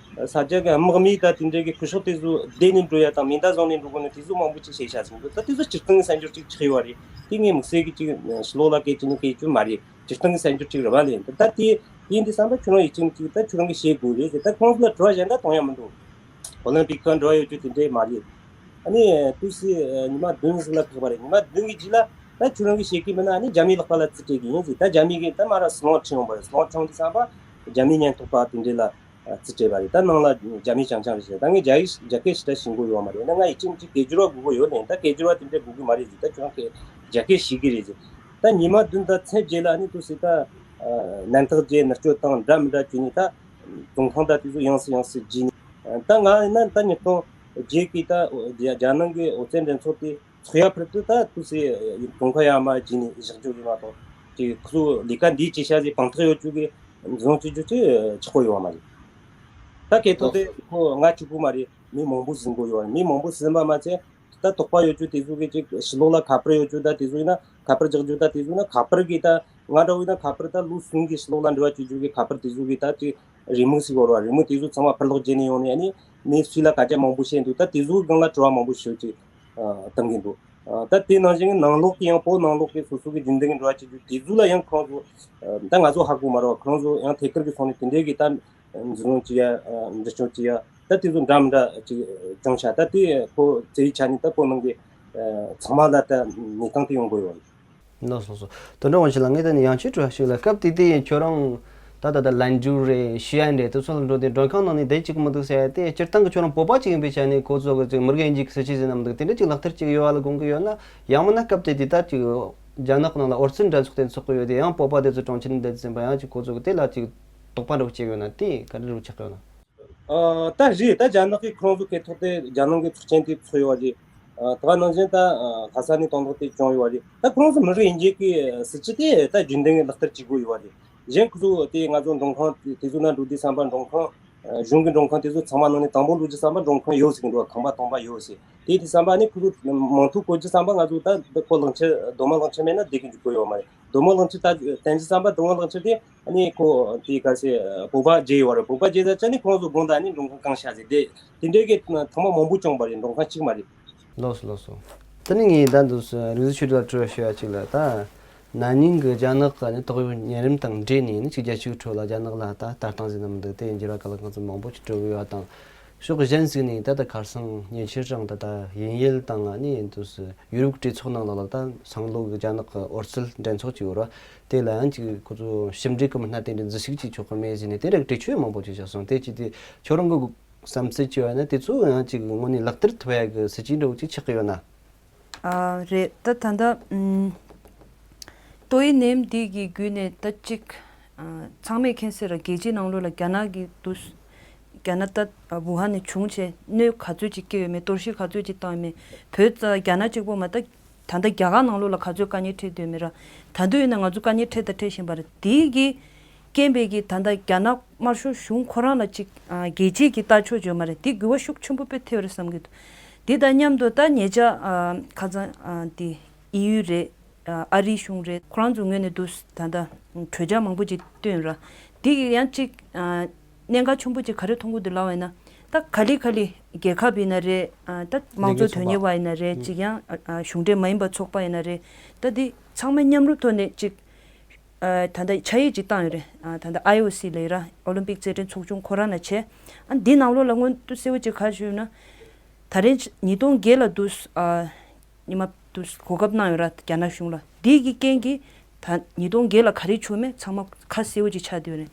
ས་ཆ་གི་དམག་མི་ད་དེ་འདྲའི་གི་སྐུ་ཞབས་དེ་ཚོ་བསྡད་ནས་འགྲོ་ཡ་དང་མེ་མདའ་བཟུང་ནས་འགྲོ་དགོས་ནི་དེ་ཚོ་མང་པོ་ཅིག་བཤད་བཞག་ཟིན་འདུག་ད་དེ་ཚོ་སྤྱིར་བཏང་གི་གསར་འགྱུར་ཅིག་ཆགས་ཡོད་རེད། དེ་ངས་དམིགས་བསལ་གི་ཅིག་ཕྱི་ལོགས་ལ་སྐད་ཆ་ནི་སྐད་ཆ་མ་རེད། སྤྱིར་བཏང་གི་གསར་འགྱུར་ཅིག་རེད་པ་ལེ། ད་དེ་ཡིན་དུས་ཙམ་པ་ཁྱོད་རང་ཡིད་ཆེས་ཅིག་ད་ཁྱོད་རང་གིས་བཤད་དགོས་རེད་ཟེར། ད་ཁོང་ཚོ་ལ་དྲི་བ་གཞན་དག་གཏོང་ཡ་མི་འདུག་ཨོ་ལིམ་པིག་གི་འགྲོ་ཡོད་རྒྱུ་དེ་འདྲས་མ་རེད། ཨ་ནི་དུས་སུ་ཉི་མ་བདུན་ཟིག་ལ་ཁག་པ་རེད། ཉི་མ་བདུན་གི་རྗེས་ལ་ད་ཁྱོད་རང་གིས་བཤད་ཀྱི་མིན་ན། ཨ་ནི་རྒྱ་མིའི་ལག་པ་ལ་རྩིས་སྤྲད་ཀྱི་ཡིན་ཟེར། ད་རྒྱ་མི་གིས་ད་མར་སློང་ཁྲིད་ཡོང་བ་རེད། སློང་ཁྲིད་ཡོང་དུས་ཙམ་པ་རྒྱ་མིའི་ཉེན་རྟོག་པ་དེ་འདྲས་ལ་རྩིས་སྤྲད་པ་རེད། ད་ནང་ལ་རྒྱ་མི་རྐྱང་རྐྱང་རེད་ཟེར། ད་ངས་རྒྱ་ཡིག་རྒྱ་སྐད་ཞེ་དྲག་ཤེས་ཀྱི་ཡོད་མ་རེད། ན་ང་ཡིད་ཆེས་ཅིག་སྐད་སྒྱུར་བ་དགོས་ཀྱི་ཡོད་ལེ། ད་སྐད་སྒྱུར་བ་དེ་འདྲས་དགོས་ཀྱི་མ་རེད་ཟེར། ད་ཁྱོད་རང་གིས་རྒྱ་སྐད་ཤེས་ཀྱི་རེད་ཟེར། ད་ཉི་མ་བདུན་དང་མཚན་བརྒྱད་ལ་ཨ་ནི་དུས་སུ་ད་ཨ་གནམ་ཐག་བརྒྱད་ནུབ་ཕྱོགས་དང་འདྲ་མི་འདྲ་བྱས་ནས། ད་མགྲོན་ཁང་ད་དེ་ཚོ་ཡང་སེ་ཡང་སེ་བརྗེས་ནས། ད་ང་ཡིན་ན་ད་ཉིས་སྟོང་བརྒྱད་གི་ད་རྒྱ་རྒྱ་ནང་གི་ཨོ་རྩལ་འགྲན་ཚོགས་དེ་ཚོགས་ཡ་ཕུལ་དུས་ད་དུས་སུ་མགྲོན་ཁང་ཡར་མར་བརྗེས་ནས་བཞག་རྒྱུ་རེད་མ་གཏོགས། ཅིག་ཁོ་ཚོ་ལས་ཀ་འདི་བྱེད་བྱ་ཟིག་དཔང་རྟགས་ཡོད་རྒྱུ་གི་འཛིན་བཟུང་བྱེད་རྒྱུ་ཅིག་ཆགས་ཀྱི་ཡོད་མ་རེད། ད་སྐད་ཐོག་དེ་ཁོ་ང་གཅིག་པུ་མ་རེད། མི་མང་པོ་ཟིན་དགོས་ཡོད་རེད། མི་མང་པོ་ཟིན་པ་མ་ཚད། ད་དོགས་པ་ཡོད་རྒྱུ་དེ་ཚོ་གི་ཅིག་ཕྱི་ལོགས་ལ་ཁ་པར་ཡོད་རྒྱུ། ད་དེ་ཚོ་ཡིན་ན་ཁ་པར་རྒྱག་རྒྱུ། ད་དེ་ཚོ་ཡིན་ན་ཁ་པར་གི་ད་ང་འདྲ་བོ་ཡིན་ན་ཁ་པར་ད་ལོ་གསུམ་གི་ཕྱི་ལོགས་ལ་འབྲེལ་བ་བྱེད་རྒྱུ་གི་ཁ་པར་དེ་ཚོ་གི་ད་ཅིག་རེའུ་མིག་ཟིག་ཡོད་རེད་བ། རེའུ་མིག་དེ་ཚོ་ཚང་མ་ཕར་ལོག་བརྗེས་ནས་ཡོང་ནས། ཨ་ནི་མི་སུ་ལ་སྐད་ཆ་མང་པོ་བཤད་འདུག་ད་དེ་ཚོའི་སྒང་ལ་དྲི་བ་མང་པོ་ཞིག་ཅིག་བཏང་གི་འདུག་ད་དེ་ནང་བཞིན་གི་ནང་ལོགས་ཀྱི་ཡང་བོད་ནང་ལོགས་ཀྱི་སོ་སོ་གི་རྒྱུན་ལྡན་གི་འབྲེལ་བ་བྱེད་རྒྱུ་དེ་ཚོ་ལ་ཡང་ཁོང་ཚོ་ད་ང་ཚོ་ཧ་གོ་མ་རེད་བ། ཁོང་ཚོ་ཡང་ཐད་ཀར་གི་ཐོག་ནས་དེ་འདྲའི་གི་ད་འཛིན་བཟུང་བྱེད་ཡ། འདྲི་གཅོད་བྱེད་ཡ། ད་དེ་ཚོ་འདྲ་མི་འདྲ་ཅིག་བྱུང་ཤག་ད་དེ་ཁོ་རྩ་བའི་ཆ་ནས་ད་བོད་ནང་གི་ཚང་མ་ལ་ད་གནས་སྟངས་དེ་ཡོང་དགོས་ཡོད། ལགས་སོ་ལགས་སོ། དོན་གྲུབ་དབང་ཕྱུག་ལགས། ངས་ད་ནི་ཡང་ཁྱེད་དྲི་བ་ཞིག་ལ། སྐབས་དེ་དུས་ཁྱོད་རང་ད་ད་ད་ལན་འཇུ་རེད། ཤི་ཡན་རེད། དེ་ཚོ་ལ་འགྲོ་དུས་མགྲོན་ཁང་ནང་ནས་བསྡད་ཅིག་མི་འདུག་ཟེར་ཡ་དེ། སྤྱིར་བཏང་གི་ཁྱོད་རང་བོད་པ་ཅིག་ཡིན་པའི་ཆ་ནས་ཁོ་ཚོ་གི་ཅིག་མི་རིགས་དབྱེ་འབྱེད་ཀྱི་སྲིད་བྱུས་ཟེར་ན་མི་འདུག་དེ་འདྲ་ཅིག་ལག་བསྟར་ཅིག་ཡོད་པ་ལ་དགོངས་ཀྱི་ཡོད་ན། ཡང་མིན་ན་སྐབས་དེ་དུས་ད་ཅིག་རྒྱ་ནག་ནང་ལ་ཨོ་རྩལ་འགྲན་ཚོགས་དེ་འཚོགས་ཀྱི་ཡོད་དེ། ཡང་བོད་པ་དེ་ཚོ་གྲོང་ཁྱེར་ནས་བསྡད་ཟིན་པ། ཡང་ཅིག་ཁོ་ཚོ་གི་དེ་ལ་ཅིག་དོགས་པ་འདྲ་བོ་སྐྱེས་ཡོད་ན། དེ་ག་འདྲ་རུ་ཆགས་ཡོད་ན། ཨ་ད་རེད། ད་རྒྱ་ནག་གིས་ཁོ་རང་ཚོ་སྐད་ཐོག་དེ་རྒྱ་ནག་གི་ཚོགས་ཆེན་དེ་ཚོགས་ཡོད་པ་རེད། ཨ་ད་ག་ནང་བཞིན་ད་ཨ་ལྷ་ས་ནས་དོན་དག་དེ་བྱུང་ཡོད་པ་རེད། ད་ཁོ་རང་ཚོ་མི་རིགས་དབྱེ་འབྱེད་ཀྱི་སྲིད་བྱུས་དེ་ད་རྒྱུན་ལྡན་གྱི་ལག་བསྟར་བྱེད་དགོས་ཡོད་པ་རེད། གཞན་ཁོ་ཚོ་དེ་ང་ཚོ་མགྲོན་ཁང་དེ་དེ་ཚོ་ནང་འགྲོ་དུས་ཙམ་པ། མགྲོན་ཁང་ཨ་གཞུང་གི་མགྲོན་ཁང་དེ་ཚོ་ཚང་མ་ནང་ནས་དང་པོ་འགྲོ་དུས་ཙམ་པ་མགྲོན་ཁང་ཡོད་ཟེར་གྱི་འདུག་ཁང་པ་སྟོང་པ་ཡོད་ཟེར། དེ་དུས་ཙམ་པ་ནི་ཁོ་ཚོ་མང་ཐོག་བསྐོར་དུས་ཙམ་པ་ང་ཚོ་ད་ཁོ་གླང་ཆེན་རྡོ་མ་གླང་ཆེན་མེད་ན་བསྡད་ཀྱི་འཇུག་གི་ཡོད་མ་རེད། རྡོ་མ་གླང་ཆེན་ད་བསྟན་དུས་ཙམ་པ་རྡོ་མ་གླང་ཆེན་དེ། ཨ་ནི་ཁོ་དེ་ག་ཟེ་བོད་པ་བརྗེ་ཡོད་རེད། བོད་པ་བརྗེ་ད་ཅི་ནི་ཁོང་ཚོ་དགོངས་དག་ནི་མགྲོན་ཁང་གང་བཞག་ཟེར། དེ་དེ་འདྲའི་གི་ཐེངས་མ་མང་པོ་བྱུང་བ་རེད། མགྲོན་ཁང་གཅིག་མ་རེད། ལགས་སོ་ལགས་སོ། དེ་ནི་ངས་ད་འདུག་སེ་རིག་འཛིན་ཆོས་སྒྲོན་ལ་དྲི་བ་ཞུ་ཡ་གཅིག་ལ། ད་ན་ནིང་གི་རྒྱ་ནག་གི་ནི་ཏོག་དབྱིབས་གཉན་རིམས་དང་འབྲེལ་ནས་ནི་ཅིག་རྒྱལ་སྤྱིའི་ཁྲོད་ལ་རྒྱ་ནག་ལ་ད་ལྟ་སྟངས་ཟིན་ན་མི་འདུག་དེ་འགྱུར་བ་ག་ལ་གང་ཚོད་མང་པོ་ཅིག་འགྲོ་གི་ཡོད་པ་དང་། ཕྱོགས་གཞན་ཞིག་ནས་ད་ལྟ་ཁ་སང་ཉེ་ཆར་རང་ད་ལྟ་དབྱིན་ཡུལ་དང་ནི་འདུག་སེ་ཡུ་རོབ་གྲོས་ཚོགས་ནང་ལོགས་ལ་ད་སང་ལོ་གི་རྒྱ་ནག་གི་ཨོ་རྩལ་འགྲན་ཚོགས་ཅིག་ཡོད་རེད། དེ་ལ་ཡང་ཅིག་ཁོ་ཚོ་ཞིབ་འབྲི་གི་མི་སྣ་དེ་འདྲ་འཛུལ་ཞུགས་ཅིག་ཆོག་གི་མེད་ཟེར་ནས་དེ་འདྲ་གི་འགྲེལ་བརྗོད་མང་པོ་ཅིག་བྱས་སོང་། དེ་ཅིག་དེ་ཁྱོད་རང་གི་བསམ་ཚུལ་ཅིག་ཡོད་ན་དེ་ཚོ་ཡང་ཅིག་དངོས་གནས་ལག་བསྟར་ཐུབ་ཡ་གི་སྲིད་ཇུས་འདྲ་བོ་ཅིག་ཆགས་ཀྱི་ཡོད་ན། ཨ་རེད། ད་ད་ལྟ་ཨུམ། ཏོག་དབྱིབས་ནད་ཡམས་འདི་གི་བརྒྱུད་ནས་ད་ཅིག་ཨ་ཚང་མས་མཁྱེན་གསལ་རེད། རྒྱལ་སྤྱིའི་ནང་ལོགས་ལ་རྒྱ་ནག་གི་དུས་རྒྱ་ནག་ད་ཝུ་ཧན་ནས་བྱུང་བྱས་གནོད་ག་ཚོད་ཅིག་བསྐྱལ་ཡོད་མེད། གཏོར་བཤིག་ག་ཚོད་ཅིག་བཏང་ཡོད་མེད། བོད་རྒྱ་ནག་གཅིག་པོ་མ་ད་ད་ལྟ་རྒྱ་གར་ནང་ལོགས་ལ་ག་ཚོད་དཀའ་ངལ་འཕྲད་བསྡད་མེད་ར། ད་དུང་ཡིན་ན་ང་ཚོ་དཀའ་ངལ་འཕྲད་དང་འཕྲད་བཞིན་པ་རེད། དེ་གི་རྐྱེན་པས་ཀྱི་ད་ལྟ་རྒྱ་ནག་དམར་ཤོག་གཞུང་ཁོ་རང་ལ་ཅིག་ཨ་རྒྱལ་སྤྱིའི་གི་ལྟ་ཕྱོགས་ཡོད་མ་རེད། དེ་འགྱུར་བ་ཤུགས་ཆེན་པོ་དཔེ་ཐེབས་རེད་བསམ་གྱི་འདུག་དེ་དང་མཉམ་དུ་ད་ཉེ་ཆར་ཨ་ཁ་སང་ཨ་དེ་དབྱིན་ཡུལ་རེད། ཨ་ཨ་རིའི་གཞུང་རེད། ཁོ་རང་ཚོ་ངོས་ནས་འདུག་ད་ལྟ་གྲོས་འཆར་མང་པོ་ཅིག་བཏོན་ར། དེ་གི་ཡང་ཅིག་ཨ་གནད་འགག་ཆེན་པོ་ཅིག་ག་རེ་མཐོང་གི་འདུག་ལབ་པ་ཡིན་ན། ད་ག་ལེ་ག་ལེ་རྒྱལ་ཁབ་ཡིན་ན་རེད། ཨ་ད་མང་གཙོ་དོན་གཉེར་བ་ཡིན་ན་རེད། ཅིག་ཡང་ཨ་ཨ་གཞུང་འབྲེལ་མ་ཡིན་པ་ཚོགས་པ་ཡིན་ན་རེད། ད་འདི་ཚང་མས་མཉམ་རུབ་ཐོག་ནས་ཅིག་ཨ་ད་ལྟ་ཕྱག་ཡིག་ཅིག་བཏང་ཡོད་རེད། ཨ་ད་ལྟ་ཨའི་ཨོ་སི་ལབ་ཡོད་ར། ཨོ་ལིམ་པིག་རྩེད་འགྲན་ཚོགས་ཆུང་ཁོ་རང་ལ་བྱས། ཨ་འདི་ནང་ལོགས་ལ་སྔོན་དུ་གསལ་བོ་ཅིག་ག་རེ་ཞུས་ན། ད་རེས་ཉིས་སྟོང་བརྒྱད་ལ་དུས་ཨ་ཉི་མ་དུས་གོ་སྐབས་གནང་ཡོད་ར་རྒྱ་ནག་གཞུང་ལ། འདི་གི་རྐྱེན་གྱིས་ད་ཉིས་སྟོང་བརྒྱད་ལ་ག་རེ་བྱུང་མེད་ཚང་མ་ཁ་གསལ་བོ་ཅིག་ཆགས་བསྡད་ཡོད་རེད།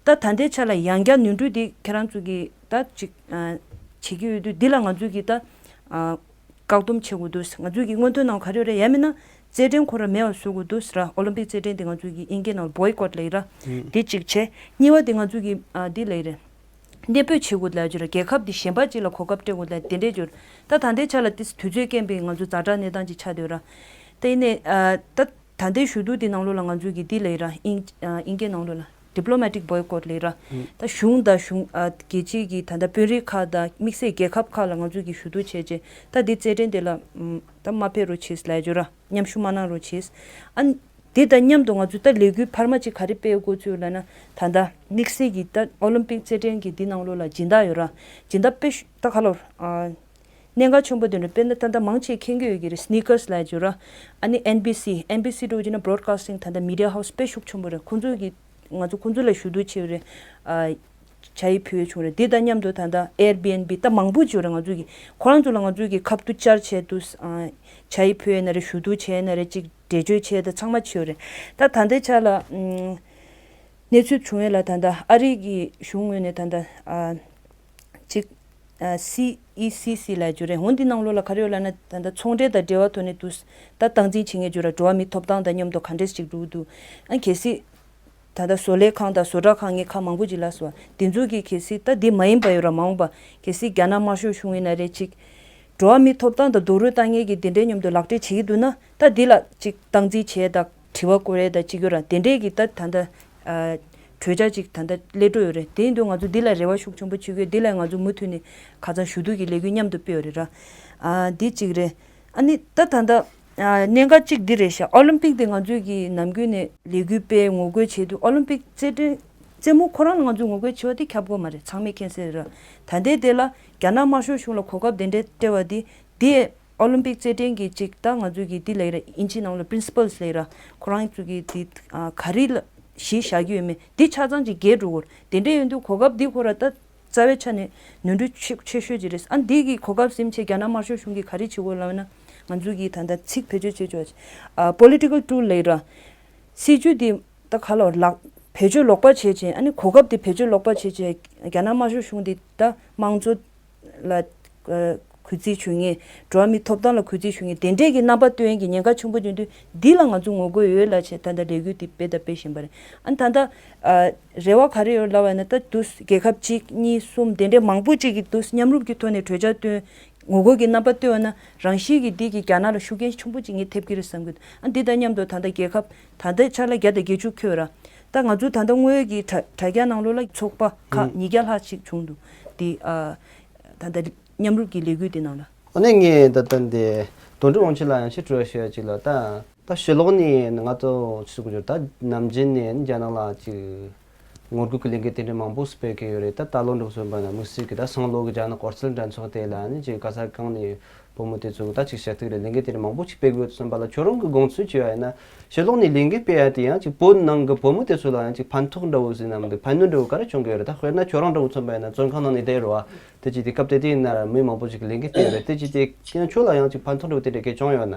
ད་ད་ལྟའི་ཆ་ལ་ཡང་བསྐྱར་ནོར་འཁྲུལ་འདི་ཁྱེད་རང་ཚོ་གིས་ད་ཅིག་ཨ་བྱེད་ཀྱི་ཡོད་དུས། འདི་ལ་ང་ཚོས་ཀྱིས་ད་ཨ་བཀག་སྡོམ་བྱེད་དགོས་འདུག་ང་ཚོས་ཀྱིས་སྔོན་ཐོན་ནང་ག་རེ་ཡོད་རེད། ཡང་མིན་ན་རྩེད་འགྲན་ཁོ་རང་མེད་པ་བཟོ་དགོས་འདུག་ཟེར་ར། ཨོ་ལིམ་པིག་རྩེད་འགྲན་འདི་ང་ཚོས་ཀྱིས་དབྱིན་སྐད་ནང་བོའི་ཀོཊ་ལབ་ཡོད་ར། ཨུམ། འདི་གཅིག་བྱས། གཉིས་པ་འདི་ང་ཚོས་ཀྱིས་ཨ་འདི་ལབ་ཡོད་རེད། གནས་སྤོས་བྱེད་དགོས་ལབ་ཀྱི་རེད། རྒྱལ་ཁབ་འདི་གཞན་པ་ཅིག་ལ་གོ་སྐབས་སྤྲད་དགོས་ལབ་དེ་འདྲས་ཀྱི་རེད། ད་ད་ལྟའི་ཆ་ལ་དེ་དུས་ཚོད་རྐྱེན་པས་ང་ཚོ་ཛ་དྲག་གནས་སྟངས་ཅིག་ཆགས་བསྡད་ཡོད་ར། དེ་ནས་ཨ་ད་ད་ལྟའི་ཞུ་གཏུག་འདི་ནང་ལོགས་ལ་ང་ཚོས་ཀྱིས་འདི་ལབ་ཡོད་ར། དབྱིན་ཨ་དབྱིན་སྐད་ནང་ལོགས་ལ། diplomatic boycott ལབ་ར། ད་གཞུང་དང་གཞུང་ཨ་རྒྱལ་སྤྱིའི་གི་ད་ལྟ་དཔོན་རིགས་ཁག་དང་དམིགས་བསལ་རྒྱལ་ཁབ་ཁག་ལ་ང་ཚོས་ཀྱི་ཞུ་གཏུག་བྱས་རྗེས་ད་འདི་རྩེད་འགྲན་དེ་ལ་ཨམ་ད་མ་ཕེབས་རོགས་བྱེད་ལབ་ཡོད་ར། མཉམ་ཞུགས་མ་གནང་རོགས་བྱེད། ཨ་འདི་དང་མཉམ་དུ་ང་ཚོས་ད་ལས་འགུལ་འཕར་མ་ཅིག་ག་རེ་སྤེལ་དགོས་ཚུལ་ལབ་ན། ད་ལྟ་དམིགས་བསལ་གྱི་ད་ཨོ་ལིམ་པིག་རྩེད་འགྲན་གྱི་འདི་ནང་ལོགས་ལ་སྦྱིན་བདག་ཡོད་ར། སྦྱིན་བདག་དཔེ་ཤུ་ད་ག་ལོར་ཨ། གནད་འགག་ཆེན་པོ་དེ་འདྲ། དཔེར་ན་ད་ལྟ་མང་ཆེ་མཁྱེན་གྱི་ཡོད་ཀྱི་རེད། སི་ནི་ཀར་སི་ལབ་ཡོད་ར། ཨ་ནི་ཨེན་བི་སི། ཨེན་བི་སི་འགྲོ་རྒྱུ་ན་བྷོ་རོཌ་ཀ་སི་ཊིང་ད་ལྟ་མི་ཌི་ཡ་ཧའུ་སི་དཔེ་ཤུགས་ཆེན་པོ་རེད། ཁོང་ཚོས་ཀྱི་ང་ཚོ་ཁོང་ཚོ་ལ་ཞུ་གཏུག་བྱས་ཡོད་རེད། ཨ་ཇ་ཡི་ཕུལ་ཡས་བྱུང་རེད། དེ་དང་མཉམ་དུ་ད་ལྟ་ཨེར་བི་ཨེན་བི་ད་མང་པོ་ཅིག་ཡོད་རེད། ང་ཚོས་ཀྱི་ཁོ་རང་ཚོ་ལ་ང་ཚོས་ཀྱི་ཁ་ཐུག་བཅར་བྱས་དུས་ཨ་ཇ་ཡི་ཕུལ་ཡས་ན་རེད། ཞུ་གཏུག་བྱས་ན་རེད། ཅིག་འགྲེལ་བརྗོད་བྱས་ད་ཚང་མ་བྱས་ཡོད་རེད། ད་ད་ལྟའི་ཆ་ལ་ཨམ། གནས་ཚུལ་བྱུང་ཡས་ལ་ད་ལྟ་ཨ་རི་གི་གཞུང་ངོས་ནས་ད་ལྟ་ཨ་ཅིག་ཨ་སི་ཨི་སི་སི་ལབ་རྒྱུ་རེད། འོ་འདི་ནང་ལོགས་ལ་ག་རེ་ཡོད་ལབ་ན། ད་ལྟ་ཚོང་འབྲེལ་དང་འབྲེལ་བ་ཐོག་ནས་དུ་ད་སྟངས་འཛིན་བྱེད་མཁན་རྒྱུ་ར། འགྲོ་བ་མིའི་ཐོབ་ཐང་དང་མཉམ་དུ་ག་འདྲས་ཅིག་འགྲོ་གི་འདུག་ཨ་གལ་སྲིད་ད་ལྟ་བཟོ་ལས་ཁང་དང་བཟོ་གྲྭ་ཁང་ངས་ཁག་མང་པོ་ཅིག་ལབ་སོང་། དེ་ཚོ་གི་གལ་སྲིད་ད་འདི་མ་ཡིན་པ་ཡོད་ར། མ་འོངས་པ་གལ་སྲིད་རྒྱ་ནག་དམར་ཤོག་གཞུང་ཡིན་ན་རེད། ཅིག་འགྲོ་བ་མིའི་ཐོབ་ཐང་དང་རྡོག་རོལ་བཏང་མཁན་གྱི་དེ་འདྲའི་མཉམ་དུ་ལག་འབྲེལ་བྱེད་ཀྱི་འདུག་ན། ད་འདི་ལ་ཅིག་སྟངས་འཛིན་བྱས་དང་དྲི་བ་བཀོད་ཡས་དང་ཅིག་ཡོད་ར། དེ་འདྲས་ཀྱི་ད་ད་ལྟ་ཨ་གྲོས་འཆར་ཅིག་ད་ལྟ་སླེབས་འགྲོ་ཡོད་རེད། དེ་ཡིན་དུས་ང་ཚོ་འདི་ལ་རེ་བ་ཤུགས་ཆེན་པོ་བྱེད་དགོས། འདི་ལ་ང་ཚོ་མུ་མཐུད་ནས་ཁ་སང་ཞུ་གཏུག་གི་ལས་འགུལ་མཉམ་དུ་སྤེལ་ཡོད་རེད་ར། ཨ་འདི་གཅིག་རེད། ཨ་ནི་ད་ད་ལྟ་ཨ་གནད་འགག་གཅིག་འདི་རེད་ཤག་ཨོ་ལིམ་པིག་དེ་ང་ཚོས་ཀྱི་ནམ་རྒྱུན་ནས་ལས་འགུལ་སྤེལ་ངོ་རྒོལ་བྱེད་དུས་ཨོ་ལིམ་པིག་རྩེད་འགྲན་རྩེད་མོ་ཁོ་རང་ལ་ང་ཚོས་ངོ་རྒོལ་བྱེད་པ་དེ་ཁྱབ་ཀྱི་མ་རེད། ཚང་མས་མཁྱེན་གསལ་རེད་ར། ད་ལྟའི་དེ་ལ་རྒྱ་ནག་དམར་ཤོག་གཞུང་ལ་གོ་སྐབས་དེ་འདྲའི་སྤྲད་པ་དེ་དེ་ཨོ་ལིམ་པིག་རྩེད་འགྲན་གྱི་ཅིག་ད་ང་ཚོས་ཀྱི་འདི་ལབ་ཡོད་ར། དབྱིན་ཇིའི་ནང་ལ་པི་རིན་སི་པལ་སི་ལབ་ཡོད་ར། ཁོ་རང་ཚོས་ཀྱི་འདི་ཨ་ག་རེ་ལ་གཞི་བཞག་གི་ཡོད་མེད་འདི་ཆ་ཚང་ཅིག་རྒྱས་འགྲོ་གི་རེད། དེ་འདྲ་ཡིན་དུས་གོ་སྐབས་འདི་ཁོ་ར་ད་རྩ་བའི་ཆ་ནས་ནོར་འཁྲུལ་ཆེ་ཆེ་ཤོས་ཅིག་རེད། ཨ་འདི་གི་གོ་སྐབས་ཟིན་བྱས་རྒྱ་ནག་དམར་ཤོག་གཞུང་གིས་ག་རེ་བྱེད་དགོས་ལབ་ན། ང་ཚོས་ཀྱི་ད་ལྟ་ཚིག་བེད་སྤྱོད་བྱེད་ཆོག་ཨ་པོ་ལི་ཊི་ཀལ་ཊུལ་ལབ་ཡོད་ར། སྲིད་ཇུས་འདི་ད་ག་ལ་ལག་བེད་སྤྱོད་ལོག་པ་བྱས་བྱས། ཨ་ནི་གོ་སྐབས་འདི་བེད་སྤྱོད་ལོག་པ་བྱས་བྱས་རྒྱ་ནག་དམར་ཤོག་གཞུང་འདི་ད་དམངས་གཙོ་ལ་ཨ་གུས་བརྩི་ཞུ་མཁན། འགྲོ་བ་མིའི་ཐོབ་ཐང་ལ་གུས་བརྩི་ཞུ་མཁན་དེ་འདྲས་ཀྱི་རྣམ་པ་སྟོན་མཁན་གྱི་ཉེན་ཁ་ཆེན་པོ་ཡིན་དུས་འདི་ལ་ང་ཚོ་ངོ་རྒོལ་ཡོད་ལབ་བྱས་ད་ལྟ་ལས་འགུལ་འདི་སྤེལ་དང་སྤེལ་བཞིན་པ་རེད། ཨ་ནི་ད་ལྟ་ཨ་རེ་བ་ག་རེ་ཡོད་ལབ་པ་ཡིན་ན། ད་དུས་རྒྱལ་ཁབ་གཅིག་གཉིས་གསུམ་དེ་འདྲས་མང་པོ་ཅིག་གི་དུས་མཉམ་རུབ་ཀྱི་ཐོག་ནས་གྲོས་འཆར་བཏོན། ངོ་རྒོལ་གྱི་རྣམ་པ་སྟོན་པ་ན་རང་བཞིན་གྱིས་འདི་གིས་རྒྱ་ནག་ལ་ཤུགས་རྐྱེན་ཆེན་པོ་ཅིག་ངས་ཐེབས་ཀྱི་རེད་བསམ་གྱི་འདུག་ཨ་འདི་དང་མཉམ་དུ་ད་ལྟ་རྒྱལ་ཁབ་ད་ལྟའི་ཆ་ལ་བརྒྱ་དང་བརྒྱད་ཅུ་འཁོད་ར། ད་ང་ཚོ་ད་ལྟ་དངོས་ཡོད་ཀྱི་དྲ་དྲ་རྒྱ་ནང་ལོགས་ལ་ཚོགས་པ་ཁག་ཉིས་བརྒྱ་ལྷག་ཅིག་བྱུང་འདུག་འདི་ཨ་ད་ལྟ་མཉམ་རུབ་ཀྱི་ལས་འགུལ་འདི་ནང་ལ། ཨ་ནི་ངས་ད་ལྟ་འདི་དོན་གྲུབ་དབང་ཆེན་ལ་ཡང་ཞིབ་དྲི་བ་ཞུ་ཡ་ཅིག་ལ། ད་ད་ཕྱི་ལོགས་ནས་ང་ཚོ་ཆི་ཟེར་དགོས་རེད། ད་ནམ་རྒྱུན་ནས་རྒྱ་ནག་ལ་ཅིག་ངོ་རྒོལ་གྱི་ལས་འགུལ་དེ་འདྲ་མང་པོ་སྤེལ་གི་ཡོད་རེད། ད་ད་ལོ་འདྲ་བོ་མཚོན་པ་ན་དམིགས་བསལ་གྱི་ད་སང་ལོ་གི་རྒྱ་ནག་དཀའ་སྤྱད་འགྲན་ཚོགས་དེ་ལ་ནི་ཅིག་ག་ས་གང་ནས་བུ་མོ་དེ་ཚོ་ད་ཅིག་ཞུ་གཏུག་རེད། ལས་འགུལ་དེ་འདྲ་མང་པོ་ཅིག་སྤེལ་གི་ཡོད་བསམ་པ་ལ། ཁྱོད་རང་གི་དགོངས་ཚུལ་ཅི་ཡོད་ཡིན་ན། ཕྱི་ལོགས་ནས་ལས་འགུལ་སྤེལ་ཡ་དེ་ཡང་ཅིག་བོད་ནང་གི་བུ་མོ་དེ་ཚོ་ལ་ཡང་ཅིག་ཕན་ཐོགས་འདྲ་བོ་ཟེར་ན་མི་འདུག་ཕན་གནོད་འདྲ་བོ་ག་རེ་བྱུང་གི་ཡོད་རེད། ད་དཔེར་ན་ཁྱོད་རང་འདྲ་བོ་མཚོན་པ་ཡིན་ན་བཙོན་ཁང་ནང་ནས་བསྡད་རེད་བ། དེ་ཅིག་དེ་སྐབས་དེ་དུས་ཡིན་ན་ར་མི་མང་པོ་ཅིག་གིས་ལས་འགུལ་སྤེལ་ཡོད་རེད། དེ་ཅིག་དེ་ཁྱོད་ལ་ཡང་ཅིག་ཕན་ཐོགས་འདྲ་བོ་དེ་འདྲ་གས་བྱུང་ཡོད་ན།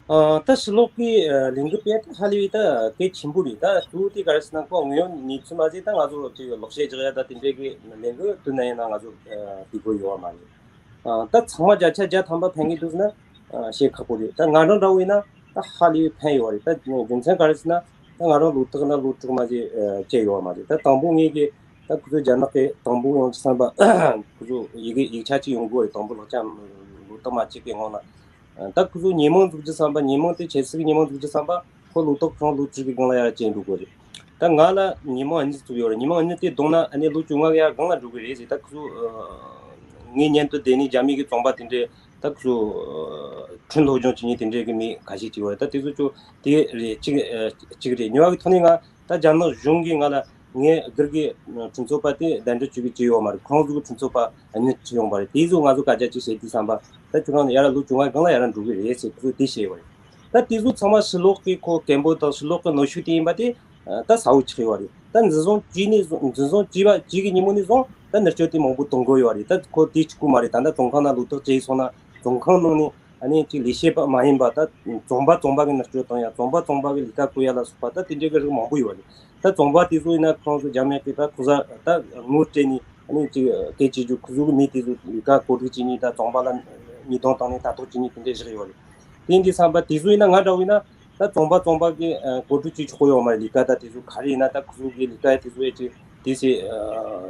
ཨ་ད་ཕྱི་ལོགས་ཀྱི་ཨ་ལས་འགུལ་སྤེལ་ཡ་དེ་ཧ་ལས་པའི་ད་གལ་ཆེན་པོ་རེད། ད་གཙོ་བོ་དེ་ག་རེ་ཟེར་ན་ཁོ་དངོས་ཡོད་གནས་ཚུལ་མ་ཟད་ད་ང་ཚོ་ཅིག་ལོག་བཤད་རྒྱག་ཡ་ད་དེ་འདྲའི་གི་ལས་འགུལ་དུས་ན་ཡིན་ན་ང་ཚོ་ཨ་སྤེལ་དགོས་ཡོད་མ་རེད། ཨ་ད་ཚང་མ་བརྒྱ་ཆ་བརྒྱ་ཐམ་པ་ཕན་གི་འདུག་ཟེར་ན་ཨ་བཤད་ཁག་པོ་རེད། ད་ང་རང་འདྲ་བོ་ཡིན་ན་ད་ཧ་ལས་པའི་ཕན་ཡོད་རེད། ད་རྒྱུ་མཚན་ག་རེ་ཟེར་ན་ད་ང་རང་ལོ་དག་ན་ལོ་དྲུག་མ་ཟད་ཨ་བཅད་ཡོད་མ་རེད། ད་དང་པོ་ངེད་ཀྱི་ད་ཁོ་ཚོ་རྒྱ་ནག་གི་དང་པོ་ཡོང་ཅི་བསམ་པ་ཁོ་ཚོ་ཡི་གེ་ཡིག་ཆ་ཅིག་ཡོང་དགོས་རེད། དང་པོ་ལག་ཆ་ལོ་དག་མ་གཅིག་གི་སྔོན་ལ། ད་ཁོ་ཚོ་ཉེས་མིང་འཛུགས་རྒྱུ་བསམ་པ་ཉེས་མིང་དེ་ཆེ་སྲིད་ཀྱི་ཉེས་མིང་འཛུགས་རྒྱུ་བསམ་པ་ཁོ་ལོ་ཏོག་ཁོང་ལོ་བཅུ་གི་སྒང་ལ་ཡར་བཅད་འགྲོ་དགོས་རེད། ད་ང་ལ་ཉེས་མིང་གཉིས་བཙུགས་ཡོད་རེད། ཉེས་མིང་གཉིས་དེ་བསྡོམས་ན་ཨ་ནི་ལོ་བཅོ་ལྔ་གི་ཡར་སྒང་ལ་འགྲོ་གི་རེད་ཟེར། ད་ཁོ་ཚོ་ངའི་མཉམ་དུ་བསྡད་ནི་རྒྱ་མི་གི་བཙོན་པ་དེ་འདྲས་ད་ཁོ་ཚོ་ཁྲིམས་སློབ་སྦྱོང་བྱེད་མཁན་དེ་འདྲས་གི་མི་ཁ་ཤས་ཅིག་ཡོད་རེད། ད་དེ་ཚོ་ཅོ་དེ་རེད་གཅིག་གཅིག་རེད། གཉིས་པ་གི་ཐོག་ནས་ང་ད་རྒྱ་ནག་གཞུང་གིས་ང་ལ་ངའི་སྒེར་གྱི་གྲོས་ཚོགས་པ་དེ་གདན་འདྲེན་བྱེད་ཀྱི་བྱས་ཡོད་མ་རེད། ཁོང་ཚོ་གི་གྲོས་ཚོགས་པ་གཉིས་བྱས་ཡོང་བ་རེད། དེ་ཚོ་ང་ཚོ་སྐད་ཆ་ཅིག་བཤད་དུས་བསམ་པ་ད་ཁྱོད་རང་ཡར་ལོ་བཅོ་ལྔ་སྒང་ལ་ཡར་འགྲོ་གི་རེད་ཟེར་ཁོ་ཚོ་དེ་བཤད་ཡོད་རེད། ད་དེ་ཚོ་ཚང་མ་ཕྱི་ལོགས་ཀྱི་ཁོ་སྐད་འབོད་དང་ཕྱི་ལོགས་ཀྱི་གནོན་ཤུགས་དེ་ཡིན་པ་དེ་ད་གསལ་བོ་ཆགས་ཡོད་རེད། ད་འཛིན་བཟུང་བྱས་ནས་བཟུང་འཛིན་བཟུང་བྱས་པ་བྱས་ཀྱི་ཉིན་མོ་ནས་བཟུང་ད་མནར་གཅོད་དེ་མང་པོ་གཏོང་གི་ཡོད་རེད། ད་ཁོ་དེ་གཅིག་པུ་མ་རེད། ད་ལྟ་བཙོན་ཁང་ནང་ལོ་ཏོག་བཅད་སོང་ན་བཙོན་ཁང་ནང་ནས་ཨ་ནི་ཅིག་ལས་བྱེད་པ་མ་ཡིན་པ་ད་བཙོན་པ་བཙོན་པ་གི་མནར་གཅོད་བཏང་ཡ། བཙོན་པ་བཙོན་པ་གི་ལས་ཀ་བཀོལ་ཡ་ལ་སོགས་པ་ད་དེ་འདྲའི་གི་རིགས་མང་པོ་ཡོད་རེད། ད་བཙོན་པ་དེ་ཚོ་ཡིན་ན་ཁོང་ཚོ་རྒྱ་མི་གི་ད་ཁོ་ཚོ་ད་ངོ་སྤྲད་ནས་ཨ་ནི་ཅིག་སྐད་ཆ་བརྗོད། ཁོ་ཚོ་གི་མི་དེ་ཚོ་ལས་ཀ་བཀོད་སྒྲིག་བྱས་ནས་ད་བཙོན་པ་ལ་ཉེས་རྡུང་བཏང་ནས་ལྟ་རྟོག་བྱས་ནས་དེ་འདྲའི་བཞག་ཡོད་རེད། དེ་འདི་བསམ་པ་དེ་ཚོ་ཡིན་ན་ང་འདྲ་བོ་ཡིན་ན་ད་བཙོན་པ་བཙོན་པ་གི་ཨ་བཀོད་སྒྲིག་བྱེད་ཆོག་གི་ཡོད་མ་རེད། ལས་ཀ་ད་དེ་ཚོ་ག་རེ་ཡིན་ན་ད་ཁོ་ཚོ་གི་ལས་ཀ་དེ་ཚོ་ཡ་ཅིག་དེ་ཚེ་ཨ་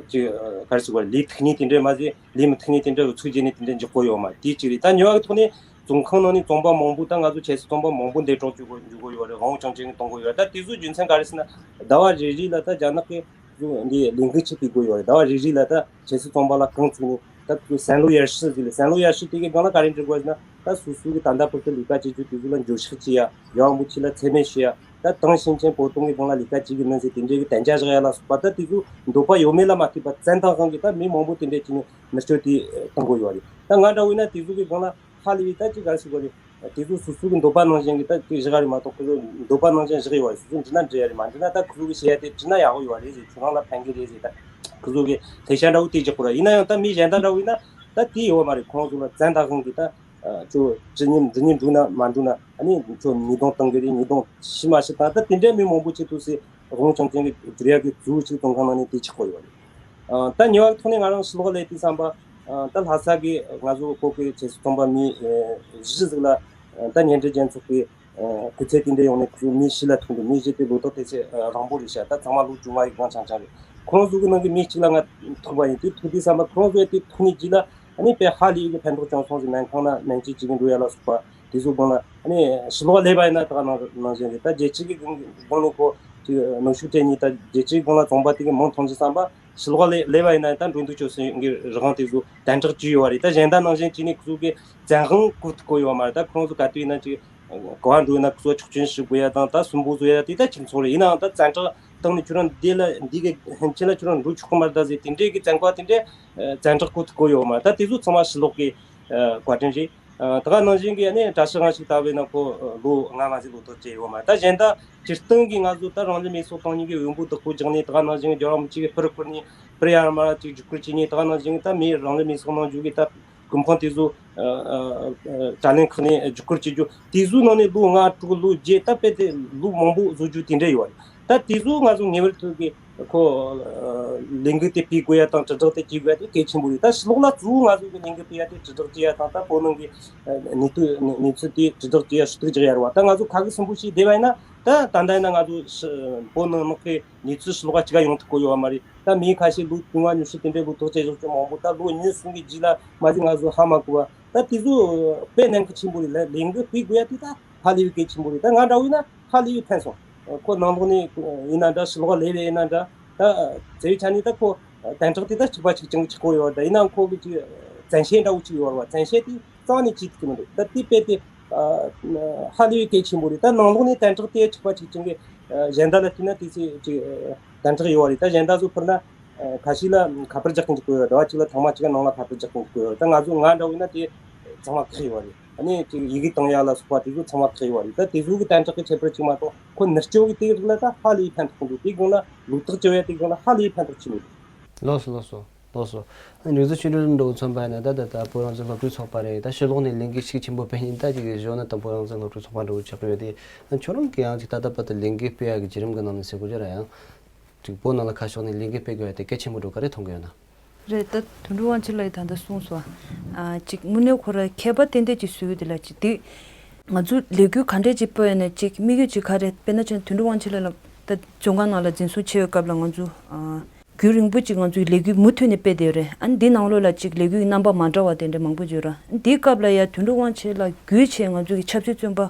ཅིག་ཨ་ག་རེ་ཟེར་དགོས་རེད། ལས་ཐུབ་ནི་དེ་འདྲ་མ་ཟད་ལས་མི་ཐུབ་ནི་དེ་འདྲ་གི་ཚུལ་བྱས་ནས་དེ་འདྲ་འཇོག་གི་ཡོད་མ་རེད། དེ་གཅིག་རེད། ད་གཉིས་པ་གི་ཐོག་ནས་ བཙོན་ཁང་ནང་ནས་བཙོན་པ་མང་པོ། ད་ང་ཚོ་ཆབ་སྲིད་བཙོན་པ་མང་པོ་འདས་གྲོངས་བཅུག་གོ་འཇུག་གོ་ཡོད་རེད། དབང་པོ་རྐྱང་རྐྱང་གིས་གཏོང་གོ་ཡོད་རེད། ད་དེ་ཚོའི་རྒྱུ་མཚན་ག་རེ་ཟེར་ན། ཟླ་བ་རེ་རེ་ལ་ད་རྒྱ་ནག་གིས་ཚོ་འདི་ལས་འགུལ་ཅིག་སྤེལ་དགོས་ཡོད་རེད། ཟླ་བ་རེ་རེ་ལ་ད་ཆབ་སྲིད་བཙོན་པ་ལ་རྐང་བཙུགས་ནས། ད་ཁོ་སན་ལོ་ཡར་ཤི་ཟེར་ལ། སན་ལོ་ཡར་ཤི་དེ་གའི་སྒང་ལ་ག་རེ་འབྲི་དགོས་ཟེར་ན། ད་སོ་སོ་གི་ད་ལྟ་བར་དུ་ལས་ཀ་བྱེད་རྒྱུ་དེ་ཚོ་ལ་འགྱོད་བཤགས་བྱེད་ཡ། ཡང་རིན་པོ་ཆེ་ལ་མཚན་སྨད་ཞུ་ཡ། ད་དེང་ཕྱིན་ཆད་བོད་དོན་གི་སྒང་ལ་ལས་ཀ་བྱེད་གི་མིན་ཟེར་དེ་འདྲའི་གི་དམ་བཅའ་བཞག་ཡ་ལ་སོགས་པ། ད་དེ་ཚོ་འདོད་པ་ཡོད་མེད་ལ་མ་ལྟོས་པར་བཙན་དབང་གིས་ད་མི་མང་པོ་དེ་འདྲ་བྱས་ནས་མི་སྐྱོད་དེ་གཏོང་དགོས་ཡོད་རེད། ད་ང་འདྲ་བོ་ཡིན་ན་དེ་ཚོ་གི་སྒང་ལ་ཧ་ལས་པའི་ད་ཅི་ག་ཟེར་དགོས་རེད། དེ་ཚོ་སོ་སོ་གི་འདོད་པ་ནང་བཞིན་གི་ད་དེ་བཞག་ག་རེད་མ་གཏོགས། ཁོ་ཚོ་འདོད་པ་ནང་བཞིན་བཞག་ཡོད་རེད། སོ་སོ་འགྲིག་ན་འགྲིག་ཡ་རེད། མ་འགྲིག་ན་ད་ཁོ་ཚོ་གི་བྱེད་ཡ་དེ་འགྲིག་ན་ཡག་པོ་ཡོད་རེད་ཟེར། ཁྱོད་རང་ལ་ཕན་གི་རེད་ཟེར། ད་ཁོ་ཚོ་གི་ལྷད་ཞྭ་འདྲ་བོ་དེ་རྒྱག་དགོས་ར། ཡིན་ན་ཡང་ད་མི་གཞན་དག་འདྲ་བོ་ཡིན་ན་ད་དེ་ཡོད་མ་རེད། ཁོང་ཚོ་ལ་བཙན་དབང་གིས་ད་ཨ་ཁྱོད་ཇི་སྙེད་འདི་སྙེད་འགྲོ་ན་མ་འགྲོ་ན། ཨ་ནི་ཁྱོད་ཉེས་རྡུང་གཏོང་གི་རེད། ཉེས་རྡུང་ཤི་མ་ཤི་ད་ད་དེ་འདྲའི་མི་མང་པོ་ཆེད་དུ་ཟེར། དབང་རྐྱང་རྐྱང་གི་བསྒྱུར་ཡ་གི་ཚུལ་ཅིག་བཙོན་ཁང་ནང་ནས་དེ་ཆགས་ཀྱི་ཡོད་རེད། ཨ་ད་ཉེ་བའི་ཐོག་ནས་ང་རང་ཕྱི་ལོགས་སླེབས་དུས་ཙམ་པ། ཨ་ད་ལྷ་ས་གི་ང་ཚོ་བོད་གི་ཆབ་སྲིད་བཙོན་པ་མི་ཨ་བཞི་ཟིག་ལ་ཨ་ད་གཉེན་སྒྲིག་རྒྱལ་ཚོགས་ཀྱི་ཨ་སྐུ་ཚབ་དེ་འདྲ་ཡོང་ནས་ཁོ་ཚོ་མི་བཞི་ལ་ཐུག་འདུག་མི་བཞི་དེ་ལོ་ཐོག་དེ་ཚེ་ཨ་རིང་པོ་རེད་ཤག་ད་ཚང་མ་ལོ་བཅོ་ལྔ་ཡི་སྒང་ཆུང་ཆུང་རེད། ཁོ་རང་ཚོ་གི་ནང་གི་མི་གཅིག་ལ་ང་ཐུག་པ་ཡིན། དེ་ཐུག་དུས་ཙམ་པ་ཁོ་རང་ཚོ་དེ་ཐུག་ནས་རྗེས་ལ་ཨ་ནི་དཔེ་ཧ་ལས་ཡོད་གི་ཕན་ཐོགས་བྱུང་སོང་ཟེར། སྨན་ཁང་ན་སྨན་བཅོས་བྱེད་གི་འགྲོ་ཡ་ལ་སོགས་པ། དེ་ཚོ་སྒང་ལ་ཨ་ནི་ཕྱི་ལོགས་ལ་སླེབས་པ་ཡིན་ན་ད་ག་ནང་ནང་བཞིན་རེད། ད་རྒྱལ་སྤྱི་གི་སྒང་སྒང་ནས་ཁོ་ཅིག་གནོན་ཤུགས་སྤྲད་ནས། ད་རྒྱལ་སྤྱིའི་སྒང་ལ་བཙོན་པ་དེ་གི་མིང་ཐོན་རྗེས་ཙམ་པ་ཕྱི་ལོགས་ལ་སླེབས་པ་ཡིན་ན་ད་འགྲོ་འདུག་སྤྱོད་སའི་གི་རང་དབང་དེ་ཚོ་དམ་དྲག་བྱས་ཡོད་རེད། ད་གཞན་དག་ནང་བཞིན་བྱས་ནས་ཁོ་ཚོ་གི་བཙན་དབང་བཀོལ་ཐུབ་ཀྱི་ཡོད་མ་རེད། ད་ཁོ་རང་ཚོ་ག་དུས་ཡིན་ན་ཅིག་ག་པར་འགྲོ་ཡིན་ན་ཁོ་ཚོ་ཆོག་མཆན་ཞུ་དགོས་ཡ་དང་། ད་སུན་པོ་བཟོ་ཡ་དེ་ད་ཁྱིམ་ཚང་རེད། ཡིན་ནའང་ད་བཙན་དྲག་བཏང་ནས་ཁྱོད་རང་འདི་ལ་འདི་གི་ཕན་ཆད་ལ་ཁྱོད་རང་འགྲོ་ཆོག་གི་མ་རེད་ད་ཟེར། དེ་འདྲའི་གི་བཙན་བཀའ་དེ་འདྲའི་བཙན་དྲག་བཀོལ་ཐུབ་ཀྱི་ཡོད་མ་རེད། ད་དེ་ཚོ་ཚང་མ་ཕྱི་ལོགས་གི་བཀའ་དྲིན་རེད། ཨ་ད་ག་ནང་བཞིན་གྱི་ཨ་ནི་བཀྲ་ཤིས་དབང་ཕྱུག་ལྟ་བུ་ཡིན་ན་ཁོ་ལོ་ལྔ་མ་ཟིན་ལོ་ཐོག་བཅད་ཡོད་མ་རེད། ད་གཞན་དག་སྤྱིར་བཏང་གི་ང་ཚོ་ད་རང་ལུས་མེ་སྲེག་གཏོང་མཁན་གྱི་འོས་འབབ་བདག་པོ་རྒྱག་ནས། ད་ག་ནང་བཞིན་གྱི་རྒྱལ་བ་རིན་པོ་ཆེ་གི་སྤུར་བསྐུར་ནས་སྤུར་ཡར་མར་ཅིག་རྒྱུག་སྐུར་བྱས་ནས། ད་ག་ནང་བཞིན་གྱི་ད་མི་རང་ལུས་མེ་སྲེག་གནང་རྒྱུ་གི་ད་གོམ་གང་དེ་ཚོ་ཨ་ཨ་ཨ་དྲ་ལམ་ཁག་ནས་རྒྱུག་སྐུར་བྱེད་རྒྱུ་དེ་ཚོའི་ནང་ནས་ལོ་ལྔ་དྲུག་ལོ་བརྒྱད་ད་དཔེ་དེ་ལོ་མང་པོ་བཟོ་རྒྱུ་དེ་འདྲ་ཡོད་རེད། ད་དེ་ཚོ་ང་ཚོ་ངེས་པར་དུ་གི་ཁོ་ལས་འགུལ་དེ་སྤེལ་དགོས་ཡ་དང་དྲིལ་བསྒྲགས་དེ་བྱེད་དགོས་ཡ་དེ་གལ་ཆེན་པོ་རེད། ད་ཕྱི་ལོགས་ལ་གཙོ་བོ་ང་ཚོ་གི་ལས་འགུལ་སྤེལ་ཡ་དེ་དྲིལ་བསྒྲགས་བྱེད་ཡ་དང་། ད་བོད་ནང་གི་གནས་སྟངས་གནས་ཚུལ་དེ་དྲིལ་བསྒྲགས་བྱེད་ཡ་ཞུ་གཏུག་རྒྱག་ཡ་རེད་བ། ད་ང་ཚོ་ཁ་གི་སུན་པོ་ཞིག་བསྡད་པ་ཡིན་ན། ད་ད་ལྟ་ཡིན་ན་ང་ཚོ་ཕྱི་བོད་ནང་ནང་གི་གནས་ཚུལ་ཕྱི་ལོགས་ལ་གཅིག་ག་ཡོང་ཐུབ་ཀྱི་ཡོད་པ་མ་རེད། ད་མི་ཁ་ཤས་ལོ་བདུན་པ་ཉི་ཤུ་དེ་འདྲའི་ལོ་ཐོག་བཅད་བཞག་རྒྱུ་མང་པོ། ད་ལོ་ཉི་ཤུ་གི་རྗེས་ལ་མ་ཟིན་ང་ཚོ་ཧ་མ་གོ་བ། ད་དེ་ཚོ་དཔེ་གནད་འགག་ཆེན་པོ་རེད། ལས་ལས་འགུལ་སྤེལ་དགོས་ཡ་དེ་ད་ཧ་ལས་པའི་གལ་ཆེན་པོ་རེད། ད་ང་འདྲ་བོ་ཡིན་ན་ཧ་ལས་པའི་ཕན་སོང་། ཁོ་ནང་ལོགས་ནས་ཡིན་ན་འདྲ། ཕྱི་ལོགས་ལས་པ་ཡིན་ན་འདྲ། ད་བྱས་པའི་ཆ་ནས་ད་ཁོ་དམ་དྲག་དེ་ད་གཅིག་པ་གཅིག་རྐྱང་ཆགས་ཀྱི་ཡོད་རེད། ད་ཡིན་ནའང་ཁོ་གི་ཅིག་བཙན་ཤེད་འདྲ་བོ་ཅིག་ཡོད་རེད་བ། བཙན་ཤེད་དེ་རྩ་ནས་བྱེད་ཐུབ་ཀྱི་མི་འདུག་ད་དེ་དཔེ་དེ་ཨ་ཧ་ལས་པའི་གལ་ཆེན་པོ་རེད། ད་ནང་ལོགས་ནས་དམ་དྲག་དེ་གཅིག་པ་གཅིག་རྐྱང་གི་ཨ་གཞན་དག་ལ་བལྟས་ན་དེ་ཚོ་ཅིག་ཨ་དམ་དྲག་ཡོད་རེད། ད་གཞན་དག་ཚོ་དཔེར་ན་ཨ་ཁ་ཤས་ལ་ཁ་པར་རྒྱག་མཁན་ཅིག་དགོས་ཡོད་རེད། ཟླ་བ་གཅིག་ལ་ཐེངས་མ་གཅིག་ག་ནང་ལ་ཁ་པར་རྒྱག་མཁན་ཅིག་དགོས་ཡོད་རེད། ད་ང་ཚོ་ང་འདྲ་བོ་ཡིན་ན་དེ་ཚང་མ་བཀག་ཡོད་རེད། ཨ་ནི་ཅིག་ཡི་གེ་བཏང་ཡ་ལ་སོགས་པ་དེ་ཚོ་ཚང་མ་བཀག་ཡོད་རེད། ད་དེ་ཚོ་གི་དམ་དྲག་གི་ཁྱད་པར་ཅིག་མ་གཏོགས། ཁོ་ནུབ་ཕྱོགས་ཀྱི་དེ་རིགས་ལ་ད་ཧ་ལས་ཕན་ཐོགས་འདུག་དེ་སྒང་ལ་ལོ་ཐོག་བཅད་ཡ་དེ་སྒང་ལ་ཧ་ལས་ཕན་ཐོགས་ཆེན་པོ་འདུག་ལགས་སོ། ལགས་སོ། ལགས་སོ། ཨ་ནི་རིག་འཛིན་ཆོས་སྒྲོན་འདྲ་བོ་མཚོན་པ་ཡིན་ན། ད་ད་ད་བོད་རང་བཙན་སློབ་ཕྲུག་ཚོགས་པ་རེད། ད་ཕྱི་ལོགས་ནས་ལས་འགུལ་ཤུགས་ཆེན་པོ་སྤེལ་མཁན་ད་ཅིག་གི་གཞོན་ནུ་དང་བོད་རང་བཙན་སློབ་ཕྲུག་ཚོགས་པ་འདྲ་བོ་ཆགས་ཀྱི་ཡོད་དེ། ཨ་ཁྱོད་རང་གིས་ཡང་ཅིག་ད་ལྟ་བར་དུ་ལས་འགུལ་སྤེལ་ཡ་གི་བརྒྱུད་རིམ་གྱི་ནང་ནས་ཟེར་དགོས་རྒྱུ་རེད། ཡང་ཅིག་བོད་ནང་ལ་ཁ་ཕྱོགས་ནས་ལས་འགུལ་སྤེལ་དགོས་ཡ་དེ་གལ་ཆེན་པོ་འདྲ་བོ་ག་རེ་མཐོང་གི་ཡོད་ན། རེད། ད་དོན་གྲུབ་དབང་ཆེན་ལགས་ཀྱིས་ད་ལྟ་གསུངས་སོང་། ཨ་ཅིག་དངོས་གནས་ཁོ་རང་མཁས་པ་ཏན་ཏན་ཅིག་བཟོ་གི་འདུག་ལ། ཅིག་དེ་ང་ཚོ་ལས་འགུལ་ག་འདྲས་ཅིག་སྤེལ་ཡོད་ན་ཅིག་དམིགས་ཡུལ་ཅིག་ག་རེ། དཔེར་ན་ཅིག་དོན་གྲུབ་དབང་ཆེན་ལགས་ལ་ད་བཙོན་ཁང་ནང་ལ་འཛིན་བཟུང་བྱས་པའི་སྐབས་ལ་ང་ཚོ་ཨ་རྒྱུན་རིང་པོ་ཅིག་ང་ཚོའི་ལས་འགུལ་མུ་མཐུད་ནས་སྤེལ་བསྡད་ཡོད་རེད། ཨ་ནི་འདི་ནང་ལོགས་ལ་ཅིག་ལས་འགུལ་གྱི་རྣམ་པ་མ་འདྲ་བ་དེ་འདྲ་མང་པོ་ཡོད་ར། ཨ་ནི་འདིའི་སྐབས་ལ་ཡ་དོན་གྲུབ་དབང་ཆེན་ལགས་བརྒྱུད་བྱས་ང་ཚོ་གི་ཆབ་སྲིད་བཙོན་པ་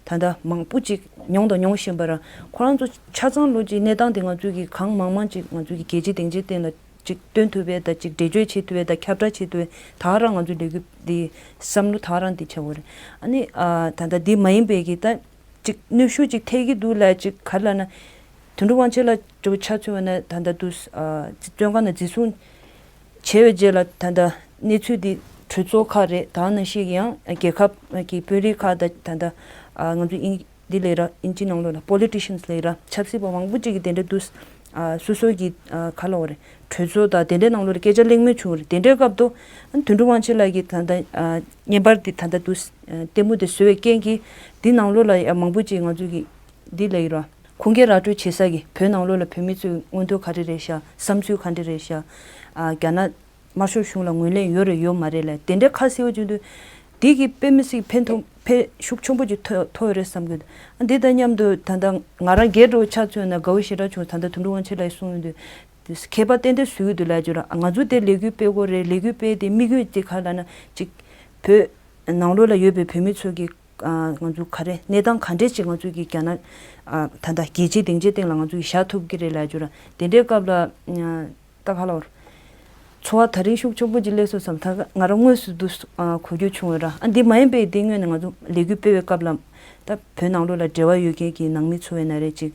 ད་ལྟ་མང་པོ་ཅིག་མྱོང་དང་མྱོང་བཞིན་པ་ར། ཁོ་རང་ཚོ་ཆ་ཚང་ལོ་ཅིག་གནས་སྟངས་དེ་ང་ཚོ་གི་གང་མང་མང་ཅིག་ང་ཚོ་གི་རྒྱལ་སྤྱིའི་སྡིངས་ཆའི་སྟེང་ལ་ཅིག་སྟོན་ཐུབ་པའི་ད་ཅིག་འགྲེལ་བརྗོད་བྱེད་ཐུབ་པའི་ད་ཁྱབ་བསྒྲགས་བྱེད་ཐུབ་པའི་ད་ག་རང་ང་ཚོའི་ལས་འགུལ་འདི་བསམ་བློ་ད་ག་རང་འདི་བྱ་དགོས་རེད། ཨ་ནི་ཨ་ད་ལྟ་འདི་མ་ཡིན་པའི་གི་ད་ཅིག་གནོན་ཤུགས་ཅིག་ཐེབས་ཀྱི་འདུག་ལ། ཅིག་ག་རེ་ལབ་ན། དོན་གྲུབ་དབང་ཆེན་ལགས་འདྲ་བོ་ཆ་མཚོན་པ་ན་ད་ལྟ་དུ་ཨ་བཙོན་ཁང་ནང་འཛིན་བཟུང་བྱས་པའི་རྗེས་ལ་ད་ལྟ་གནས་ཚུལ་འདི་གྲོས་ཚོགས་ཁག་རེད། ད་ག་ནང་བཞིན་ཡང་རྒྱལ་ཁབ་ཀྱི་དཔོན་རིགས་ཁག་དང་། ད་ལྟ་ཨ་ང་ཚོ་ཨིན་འདི་ལབ་ར། ཨིན་ཇི་ནང་ལོགས་ལ་politicians ལབ་ར། ཆབ་སྲིད་པ་མང་པོ་ཅིག་གིས་དེ་འདྲ་འདུག་ཨ་སོ་སོ་གི་ཨ་ག་ལབ་དགོས་རེད། གྲོས་ཚོགས་དང་དེ་འདྲའི་ནང་ལོགས་ལ་སྐད་ཆ་གླེང་མོལ་བྱུང་བ་རེད། དེ་འདྲའི་སྐབས་དུ་ཨ་དོན་གྲུབ་དབང་ཆེན་ལགས་ཀྱིས་ད་ལྟ་ཨ་བརྙན་པར་འདི་ད་ལྟ་འདུག་ཨ་ལྟད་མོ་དེ་བཟོ་བའི་རྐྱེན་གྱིས་འདི་ནང་ལོགས་ལ་ཡ་མང་པོ་ཅིག་ང་ཚོ་གི་འདི་ལབ་ཡོད་ར། ཁུངས་སྐྱེལ་ར་སྤྲོད་བྱེད་ས་གི་བོད་ནང་ལོགས་ལ་བོད་མི་ཚོའི་མངོན་འདོད་ག་རེ་རེད་ཤག་བསམ་ཚུལ་ག་འདྲ་རེད་ཤག་ཨ་རྒྱ་ནག་དམར་ཤོག་གཞུང་ལ་ངོས་ལེན་ཡོད་རེད་ཡོད་མ་རེད་ལབ་དེ་འདྲའི་ཁ་གསལ་བོ་བྱུང་དུས། འདི་གི་དཔེ་མི་སྲིད་ཕན་ཐོགས་ཕན་ཤུགས་ཆེན་པོ་ཅིག་ཐོགས་ཐོགས་ཡོད་རེད་བསམ་གི་འདུག་ཨ་འདི་དང་མཉམ་དུ་ད་ལྟ་ང་རང་སྒེར་འདྲ་བོ་ཆ་མཚོན་ན་དགའ་བོ་ཞེ་དྲག་བྱུང་། ད་ལྟ་དོན་གྲུབ་དབང་ཆེན་ལགས་གསུངས་ཡོང་དུས་དེ་མཁས་པ་ཏན་ཏན་བཟོ་གི་འདུག་ལབ་ཀྱི་ཡོད་ར། ང་ཚོ་དེ་ལས་འགུལ་སྤེལ་དགོས་རེད། ལས་འགུལ་སྤེལ་དེ་དམིགས་ཡུལ་དེ་ག་ལབ་ན་ཅིག་བོད་ ནང་ལོགས་ལ་ཡོད་པའི་བོད་མི་ཚོ་གི་ཨ་ང་ཚོ་ག་རེ་གནས་སྟངས་ག་འདྲས་ཅིག་ང་ཚོ་གི་རྒྱ་ནག་ཨ་ད་ལྟ་རྒྱལ་སྤྱིའི་སྡིངས་ཆའི་སྟེང་ལ་ང་ཚོ་གི་བཞག་ཐུབ་ཀྱི་རེད་ལབ་རྒྱུ་ར། དེ་འདྲའི་སྐབས་ལ་ཨ་ད་ག་ལབ་དགོས་རེད། ཚོར་བ་ད་རིང་ཤུགས་ཆེན་པོ་ཅིག་སླེབས་སོང་བསམ། ད་ང་རང་དངོས་སུ་འདུག་ཨ་གོ་རྒྱུ་བྱུང་བས་ར། ཨ་འདི་མ་ཡིན་པའི་འདི་སྔོན་ནས་ང་ཚོ་ལས་འགུལ་སྤེལ་བའི་སྐབས་ལ་ད་བོད་ནང་ལོགས་ལ་འབྲེལ་བ་ཡོད་མཁན་གྱི་ནང་མི་ཚོ་ཡིན་ན་རེད། ཅིག་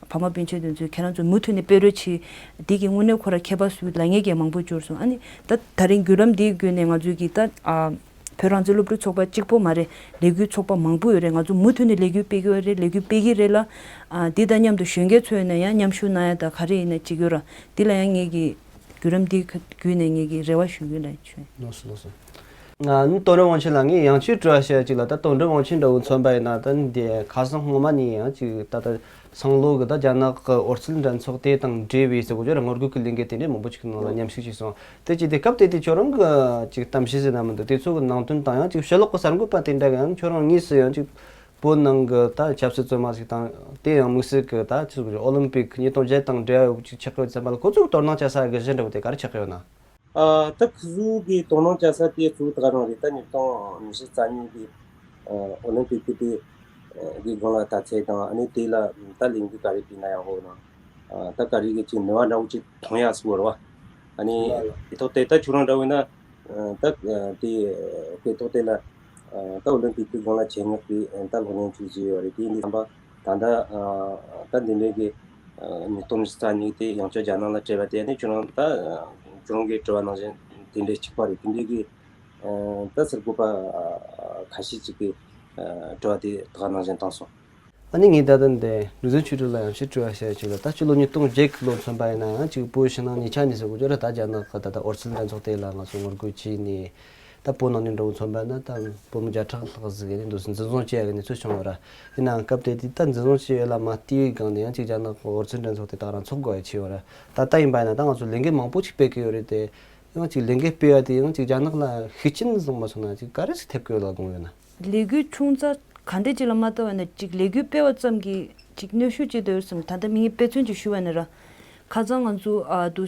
ཕ་མ་སྤུན་མཆེད་དེ་ཚོས་ཁྱེད་རང་ཚོ་མུ་མཐུད་ནས་དཔེ་རོལ་ཕྱིན། འདི་གི་དངོས་གནས་ཁོ་ར་མཁས་པ་ཟེར་ལབ་མཁན་གྱི་མང་པོ་འབྱོར་སོང་། ཨ་ནི་ད་ད་རིང་བརྒྱུད་ལམ་འདིའི་བརྒྱུད་ནས་ང་ཚོས་ཀྱི་ད་ཨ་བོད་རང་བཙན་སློབ་ཕྲུག་ཚོགས་པ་གཅིག་པོ་མ་རེད། ལས་འགུལ་ཚོགས་པ་མང་པོ་ཡོད་རེད། ང་ཚོ་མུ་མཐུད་ནས་ལས་འགུལ་སྤེལ་གྱི་ཡོད་རེད། ལས་འགུལ་སྤེལ་གྱི་རེད་ལ། ཨ་འདི་དང་མཉམ་དུ་གཞོན་སྐྱེས་ཚོ་ཡིན་ན་ཡང་མཉམ་ཞུགས་གནང་ཡ་ད་ག་རེ་ཡིན་ན་བྱེད་ཀྱི་ཡོད་ར། འདི་ལ་ཡང་ངེད་ཀྱིས་བརྒྱུད་རིམ་འདི་བརྒྱུད་ནས་ངེད་ཀྱིས་རེ་བ་ཞུ་གི་ཡོད་ལ་ཞུ། ལགས་སོ་ལགས་སོ། ང་ནི་དོན་གྲུབ་དབང་ཆེན་ལ་ངས་ཡང་ཅིག་དྲི་བ་བཤད་ཅིག་ལ། ད་དོན་གྲུབ་དབང་ཆེན་འདྲ་བོ་མཚོན་པ་ཡིན་ན། ད་འདི་ཁ་སང་སྔོན་མ་ནས་ཡང་ཅིག་ད་ལྟ་སང་ལོ་གི་ད་རྒྱ་ནག་གི་ཨོ་རྩལ་འགྲན་ཚོགས་དེ་དང་འབྲེལ་བའི་ཟེར་གོ་ཅོ་ར་ངོ་རྒོལ་གྱི་ལས་འགུལ་དེ་འདྲའི་མང་པོ་ཅིག་ནང་ལ་མཉམ་ཞུགས་བྱས་སོང་། དེ་ཅིག་དེ་སྐབས་དེ་དུས་ཁྱོད་རང་གི་ཅིག་གཏམ་བཤད་ཟེར་ན་མི་འདུག་དེ་ཚོ་གི་ནང་དོན་དང་ཡང་ཅིག་ཕྱི་ལོགས་གི་གསར་འགོད་པ་དེ་འདྲ་གི་ཡང་ཁྱོད་རང་དངོས་སུ་ཡང་ཅིག་བོད་ནང་གི་ད་ཆབ་སྲིད་བཙོན་མ་ཞིག་དང་། དེ་ཡང་དམིགས་བསལ་གྱི་ད་ཆི་ཟེར་དགོས་རེད། ཨོ་ལིམ་པིག་ཉིས་སྟོང་བརྒྱད་དང་འབྲེལ་བ་ཡོད་ཅིག་ཆགས་ཡོད་ཙམ་པ་ལ་ཁོ་ཚོས་དོ་སྣང་བྱེད་ས་གི་གཞི་འདྲ་བོ་དེ་ག་རེ་ཆགས་ཡོད་ན། ཨ་ད་ཁོ་ཚོ་གི་དོ་སྣང་བྱེད་ས་དེ་གཙོ་བོ་ད་ག་རང་རེད། ད་ཉིས་སྟོང་ཉི་ཤུ་རྩ་གཉིས་གི་ཨ་ཨོ་ལིམ་པིག་གི་དེ་ཨ་གི་སྒང་ལ་ད་ཚད་དང་། ཨ་ནི་དེ་ལ་ད་ལས་འགུལ་ག་རེ་སྤེལ་ན་ཡག་ཧོ་ན། ཨ་ད་ག་རེ་གི་ཅིག་ནུས་པ་འདྲ་བོ་ཅིག་ཐོན་ཡག་སུ་བར་བ། ཨ་ནི་དེ་ཐོག་དེ་ད་ཁྱོད་རང་འདྲ་བོ་ཡིན་ན། ད་དེ་དེ་ཐོག་དེ་ལ་ད་ཨོ་ལིམ་པིག་གི་སྒང་ལ་ཆེད་མངགས་པའི་ད་སློབ་གཉེར་ཅིག་བྱས་ཡོད་རེད། དེ་ཡིན་དུས་ཙམ་པ་ད་ལྟ་ད་འདི་འདྲའི་གི་ཉིས་སྟོང་ཉི་ཤུ་རྩ་གཉིས་དེ་ཡང་བསྐྱར་རྒྱ་ནག་ལ་སྤྲད་པ་དེ་ནི་ཁྱོད་རང་ད་ཁྱོད་རང་གི་དྲི་བ་ནང་བཞིན་དེ་འདྲའི་གཅིག་པ་རེད། དེ་འདྲའི་གི་ད་གསར་འགོད་པ་ཁ་ཤས་ཅིག་གི་དྲི་བ་དེ་ད་ག་ནང་བཞིན་བཏང་སོང་། ཨ་ནི་ངས་ད་ལྟ་འདི་ལུགས་ཟིན་ཆོས་སྒྲོན་ལ་ཡང་ཕྱིར་དྲི་བ་བཤད་ཅིག་ལ། ད་སྤྱི་ལོ་ཉིས་སྟོང་བརྒྱད་གི་ལོ་མཚོན་པ་ཡིན་ན་ཡང་ཅིག་བོད་ཕྱི་ནང་གཉིས་ཆ་ནས་ཟེར་དགོས་ཀྱི་རེད། ད་རྒྱ་ནག་གི་ད་ལྟ་ཨོ་རྩལ་འགྲན་ཚོགས་དེ་ལ་ང་ཚོ་ངོ་རྒོལ་བྱས་ནས། ད་བོད་ནང་ནས་འདྲ་བོ་མཚོན་པ་ཡིན་ན་ད་བོད་མི་བརྒྱ་ཕྲག་ལྷག་ཟིག་གིས་འདུག་སེ་འཛིན་བཟུང་བྱས་ཡག་གི་གནས་ཚུལ་བྱུང་ཡོད་ར། ཡིན་ནའང་སྐབས་དེ་དུས་ད་འཛིན་བཟུང་བྱས་ཡོད་ལ་མ་ལྟོས་པའི་སྒང་ནས་ཡང་ཅིག་རྒྱ་ནག་གི་ཨོ་རྩལ་འགྲན་ཚོགས་དེ་དག་རང་འཚོགས་དགོས་ཡ་ཆེ་བ་ར། ད་ལྟ་ཡིན་པ་ཡིན་ན་ད་ང་ཚོ་ལས་འགུལ་མང་པོ་ཅིག་སྤེལ་གི་ཡོད་རེད་དེ། ཡང་ཅིག་ལས་འགུལ་སྤེལ་བ་དེ་ཡང་ཅིག་རྒྱ་ནག་ལ་ཤུགས་རྐྱེན་བཟུང་མ་སོང་ན་ཅིག་ག་རེ་ཞིག་ཐེབས་ཀྱི་ཡོད་ལ་དགོངས་ཡོད་ན། ལས་འགུལ་ཆུང་ཙག་ག་འདྲས་ཅིག་ལ་མ་ལྟོས་པ་ན་ཅིག་ལས་འགུལ་སྤེལ་བ་ཙམ་གྱིས་ཅིག་གནོན་ཤུགས་ཅིག་འདོད་སོང་། ད་ལྟ་མིག་དཔེ་མཚོན་ཅིག་ཞུ་བ་ན་ར། ཁ་སང་ང་ཚོ་ཨ་དུ་